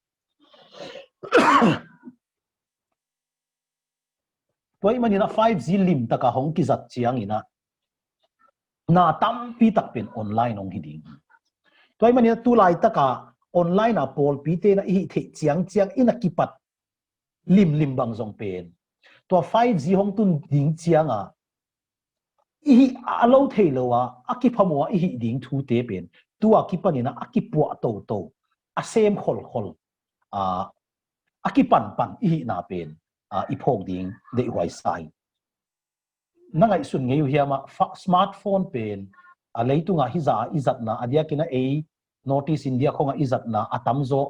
Tua ahih manin a five G limtaka hong kizat ciangin a na tampi tak pen online hong hi ding. Tua ahih manin a tu laitaka online a pawlpite na i hih theih ciangciang in a kipat limlim bang zong pen tua five G hong tun ding cianga i hih a lo thei lo a, a kiphamuh a i hih ding thute pen tua kipanin a a kipuah toto, a sem kholkhol, a, a kipanpan i hihna pen a, i phawk ding deihhuai sa hi. Na ngaihsun ngei uh hiam a, fa- smartphone pen a, leitungah hizah a i zatna, a diakin a ei North East India khongah i zatna a tamzaw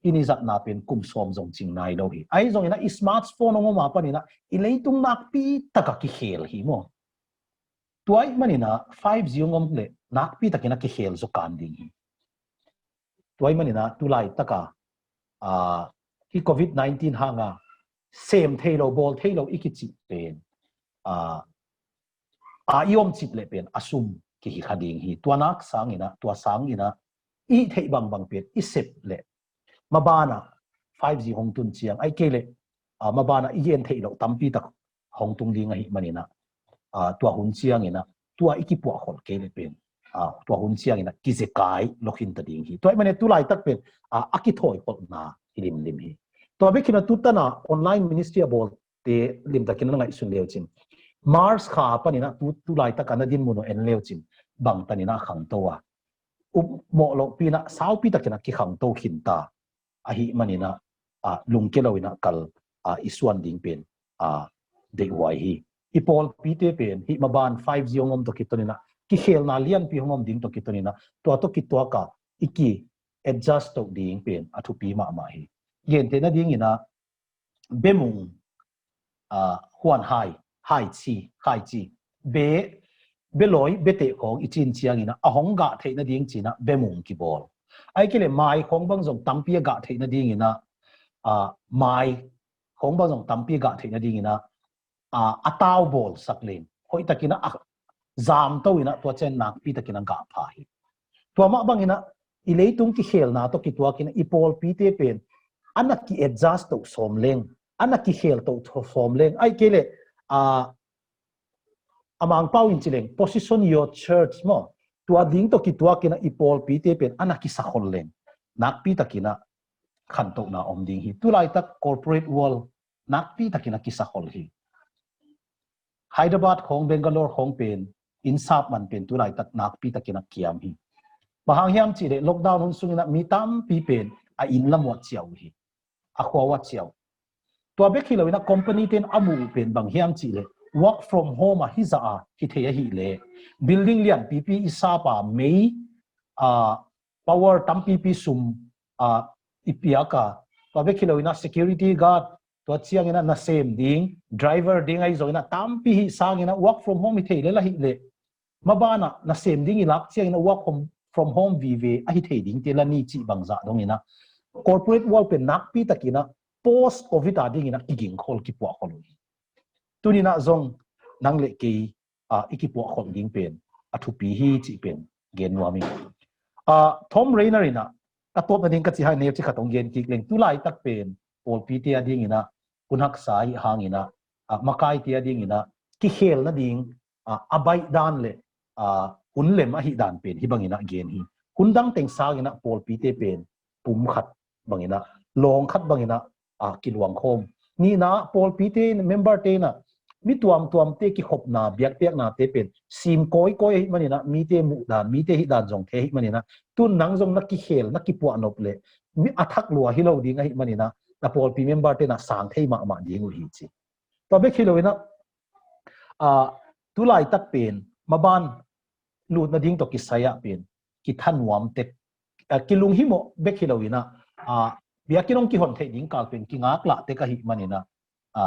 in i zatna pen kum sawm zong cing nai lo hi. Ahi zongin a i smartphone hong om a panin a i leitung nakpi taka kikhel hi maw? Tua ahih manin a five G hong om leh nakpi takin a kikhel zaw kan ding hi. Tua ahih manin a tu laitaka a, hi covid nineteen hanga sem thei lo, bawl thei lo i kicih pen a, a i om cip leh pen a sum kihi kha ding hi. Tua nak sangin a, tua sangin a i theih bangbang pen i sep leh mabanah five G hong tun ciang, ahih kei leh a, mabanah i gen theih loh tampi tak hong tung ding ahih manin a, a, tua hun ciangin a tua i kipuah kholh kei leh pen a, tua hun ciangin a kizekai lo khin ta ding hi. Tua ahih manin a tu laitak pen a, a kithawi kholhna hi limlim hi. Tua bek hi lo a, tu tana online ministry a bawl te limtakin a na ngaihsun leucin, March kha panin a tu, tu laitaka na dinmun uh en leucin, bangtanin a khangto a, upmawh lohpi in a saupi takin a kikhangto khin ta ahih manin a, a, lungkia loin a kal a, i suan ding pen a, deihhuai hi. I pawlpite pen hih maban five G hong om tawh kitonin a kikhelna lianpi hong om ding tawh kitonin a tua tawh kituaka i ki adjust to ding pen a thupi mahmah hi. Gentehna dingin a bemung, a, huan hai, hai ci, hai ci, be, belawi, beteh khawng i cin ciangin a, a hong gah theih nading cin a bemung kibawl. Ahih kei leh mai khawng bang zong tampi a gah theih nadingin a, a, mai khawng bang zong tampi a gah theih nadingin a, a, a tau bawlsak leng, hoihtakin a, a zamto in a, tua ciang nakpi takin a gah pha hi. Tua mah bangin a i leitung kikhelna tawh kituakin a i pawlpite pen a na ki-adjust to sawm leng, a na kikhel to sawm leng, ahih kei leh a, a Mangpau in ci leng, position your church maw, tua ding tawh kituakin a i pawlpite pen a na kisakhol leng, nakpi takin a khantohna om ding hi. Tu laitak corporate world nakpi takin a kisakhol hi. Hyderabad khawng, Bangalore khawng pen, innsap man pen tu laitak nakpi takin a kiam hi. Bang hang hiam cih leh lockdown hun sungin a mi tampi pen a inn lam uh a ciah uh hi. A khua uh a ciah uh. Tua bek hi loin a company ten a muh uh pen bang hiam cih leh work from home a hizah a hi thei ahih leh building lianpipi i sap a, mei, a, power tampipi sum a, i piak a, tua bek hi loin a security guard, tua ciangin a nasem ding, driver ding ahi zongin a tampi hih sangin a work from home hi thei lel ahih leh mabanah nasem ding i lak ciangin a work home, from home vive ahi thei dingte la ni cih bangzah dongin a corporate world pen nakpi takin a post covid a dingin a kigingkhol, kipuahkhol uh hi. Tunin a zong nang le kei a, i kipuahkhol ding pen a thupi hi cih pen gen nuam hi. A, Tom Rainer in a, a tawpna ding ka cih hai neu ci khat hong gen kik leng, tu laitak pen pawlpite a dingin a hun haksa ahih hangin a, a, makaite a dingin a kikhel nading a, a baih dan le a, hun lem ahih dan pen hih bangin a gen hi. Hun dang teng sangin a pawlpite pen pum khat bangin a, lawng khat bangin a, a, kiluangkhawm. Nihna, pawlpite, member te in a mi tuamtuamte kikhopna, biakpiaknate pen sim kawikawi ahih manin a, mite muh dan, mite hih dan zong thei ahih manin a, tun nang zong na kikhel, na kipuahnop le mi a thak lua hi lo ding ahih manin a, na pawlpi member te in a sang thei mahmah ding uh hi ci. Tua bek hi loin a, a, tu laitak pen maban lutna ding tawh kisai ah pen kithanuam tek, a, kilunghimawh bek hi loin a, a, biakinn hong kihon theih ding kal pen kingaklah tek ahih manin a, a,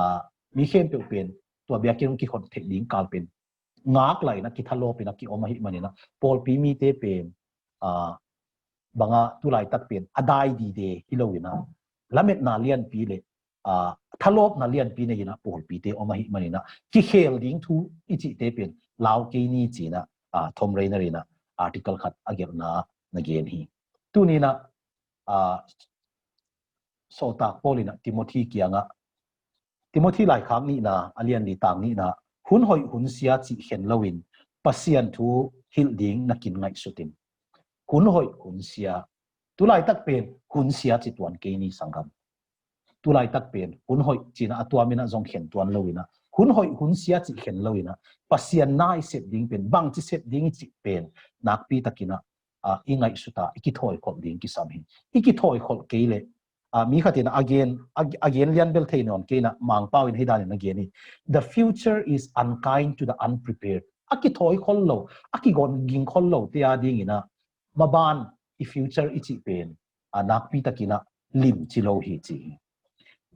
mi khempeuh pen tua biakinn hong kihon theih ding kal pen ngaklah in a, kithalawp in a kiom ahih manin a, pawlpi mite pen, a, banga tu laitak pen a dai dide hi loin a, lametna lianpi le, a, thalawpna lianpi nei in a pawlpite om ahih manin a, kikhel ding thu i cihte pen lau kei ni ci-in a, ah, Tom Rainer in ah article khat a gelhna na gen hi. Tuni in ah, ah, sawltak Paul in ah Timothy kiangah, Timothy laikhak nihna a lian li tang nihna, hun hoih hun sia cih khen loin Pasian thu hilh ding na kin ngaihsut in. Hun hoih hun sia. Tulaitak pen hun sia ci tuan kei ni sanggam. Tulaitak pen hun hoih ci-in ah a tuam in ah zong khen tuan lo in ah, hun hoih hun sia cih khen lo in ah, Pasian na i sep ding pen bangci sep ding i cih pen nakpi takin ah, ah, i ngaihsut a i kithawikholh ding kisam hi. I kithawikholh kei leh, ah, mi khat in ah a gen, a, a gen lian bel thei nawn kei in ah, Mangpau in hih danin a gen hi. The future is unkind to the unprepared. A kithawikhol lo, a kigongkhol lote a dingin ah maban i future i cih pen, ah, nakpi takin ah limci lo hi ci hi.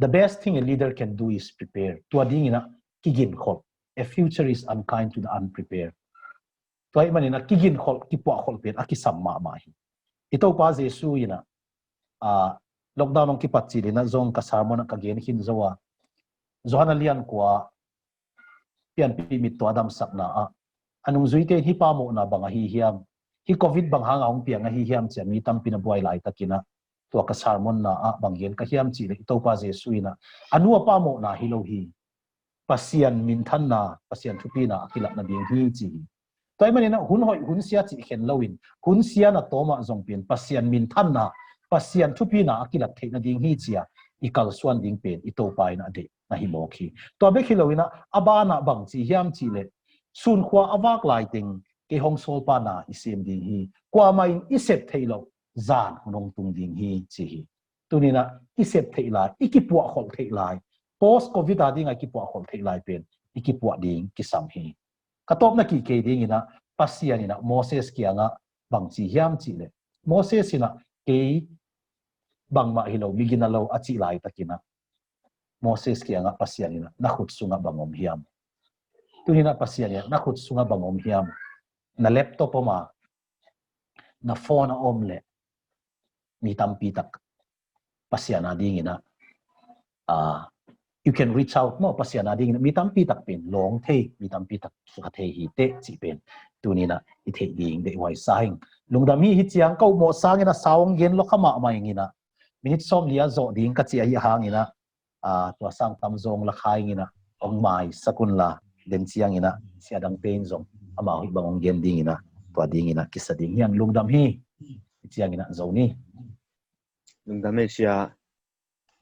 The best thing a leader can do is prepare. Tua dingin ah kigingkhol. A future is unkind to the unprepared. Tua ahih manin ah kigingkhol, kipuahkholh pen a kisam mahmah hi. I Topa Jesu in ah, ah, lockdown hong kipat cil in ah zong ka sermon ah ka gen khin zo a, Johan a lian kua, pianpih mit tua damsakna ah, a nungzuite in hih pa mawhna bang ahi hiam, hih covid bang hanga hong piang ahi hiam ci-a mi tampi in a buai laitakin ah, tua ka sermon-na ah bang gen ka hiam cih leh i Topa Jesu in ah, a nu a pa mawhna hi lo hi. Pasian minthanna, Pasian thupina a kilat nading hi ci hi. Tua ahih manin ah hun hoih hun sia cih khen loin, hun sia na tawm ah zong pen Pasian minthanna, Pasian thupina a kilat theih nading hi ci-a i kalsuan ding pen i Topa in ah deih na hi mawk hi. Tua bek hi lo in ah, a ban ah bang ci hiam cih leh, sunkhua a vak laiteng kei hong sawlpa na i sem ding hi. Kuamah in i sep theih loh zan hun hong tung ding hi ci hi. Tuni in ah i sep theih lai, i kipuahkholh theih lai, post covid a ding a i kipuahkholh theih lai pen i kipuah ding kisam hi. Ka tawpna kik kei dingin ah, Pasian in ah Moses kiangah bang ci hiam cih leh, Moses in ah kei bangmah hi lo, mi gina lo a cih laitakin ah, Moses kiangah Pasian in ah, na khut sungah bang om hiam? Tuni in ah Pasian in ah, na khut sungah bang om hiam? Na laptop om a, na phone a om leh, mi tampi tak Pasian a dingin ah, ah, you can reach out maw, Pasian a dingin ah mi tampi tak pen lawng thei, mi tampi tak sukha thei hi teh cih pen tuni in ah i theih ding deihhuai sa ing. Lungdam hi. Hih ciang ka upmawh sangin ah sound gen lua kha mahmah ing in ah, minit sawmli a zawh ding ka cih ahih hangin ah, ah, tua sang tam zong la kha ing in ah, hong maisak un la, den ciangin ah sia dangte in zong amau hih bang hong gen dingin ah, tua dingin ah kisa ding hi hang. Lungdam hi. Hih ciangin ah zo ni. Lungdam hi sia.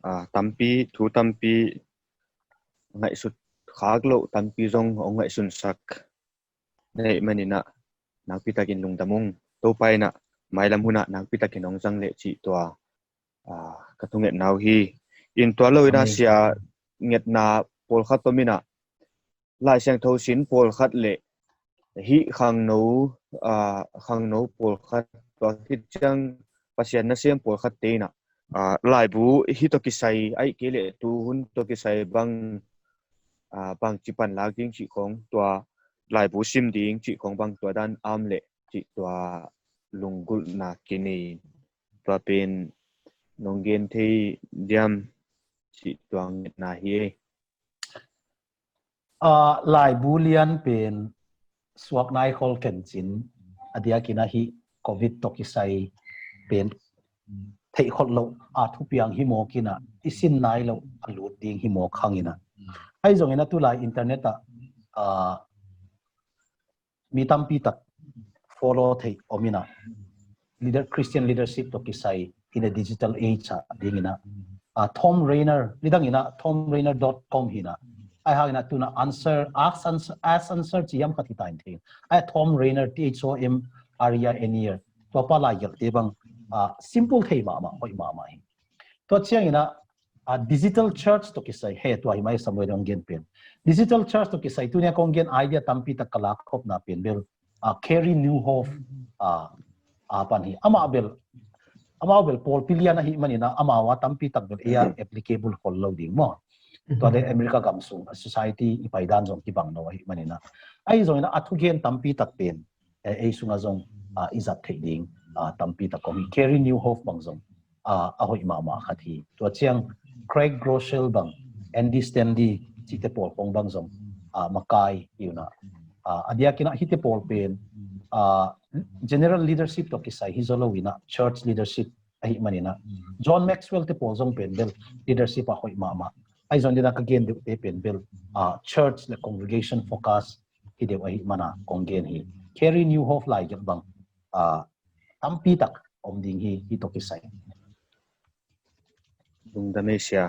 Ah, tampi, thu tampi ngaihsut khak loh tampi zong hong ngaihsunsak na hih manin ah, nakpi takin lungdam ung. Topa in ah mailam hun ah nakpi takin hong zang leh cih tua, ah, ka thungetna uh hi. In tua lo in ah, Amen, sia, ngetna pawlkhat om in ah, Lai Siangtho sin pawlkhat leh hih khangno, ah, khangno pawlkhat, tua khit ciang Pasian nasem pawlkhatte in ah, ah, laibu hih tawh kisai, ahih kei leh tuhun tawh kisai bang, ah, bangci pan lak ding cih khawng, tua laibu sim ding cih khawng bang tua dan a om leh cih tua lunggulhna kinei, tua pen nong gen thei diam cih tua ngetna hi. Ah, laibu lian pen suak nai khol khin cin, a diakin ah hih covid tawh kisai pen theihkholh loh a thupiang hi mawk in ah, i sin nai loh a lut ding hi mawk hang in ah. Ahi zongin ah tulai internet ah, ah, mi tampi tak follow thei om in ah, leader, Christian leadership tawh kisai in a digital age ah dingin ah, ah, Thom Rainer, nidang in ah thomrainer dot com hi in ah, ahi hang in ah tu-in ah answer, ask answer, ask answer ci hiam khat hi ta in thei. Ahi Thom Rainer, T H O M R E I N E R, tua pa laigelhte bang, ah, simple thei mahmah, hoih mahmah hi. Tua ciangin ah, ah, digital church tawh kisai, he, tua hi mai Samuel hong gen pen. Digital church tawh kisai, tuni a kong gen idea tampi tak ka lak khopna pen bel, ah, Carey Nieuwhof, ah, a pan hi. Amah bel, amah bel pawlpi lian ahih manin ah, amah a tampi tak bel ei ah applicable khol lo ding maw. Tua leh America gam sung, ah, society i paidan zong kibang lo ahih manin ah. Ahi zongin ah, a thugen tampi tak pen, eh, ei sungah zong, ah, i zat theih ding, ah, tampi tak om hi. Carey Nieuwhof bang zong, ah, a hoih mahmah khat hi. Tua ciang Craig Groeschel bang, Andy Stanley cihte pawl khawng bang zong, ah, makai hi un ah. Ah, a diakin ah hihte pawl pen, uh, general leadership tawh kisai hi zaw lo in ah church leadership ahih manin ah John Maxwell te pawl zong pen bel leadership ah hoih mahmah. Ahi zongin ah ka gen deuhte pen bel uh, church le congregation focus hi deuh ahih manin ah kong gen hi. Carey Nieuwhof lai gelh bang uh, tampi tak om ding hi, hi tawh kisai. Lungdam ei sia.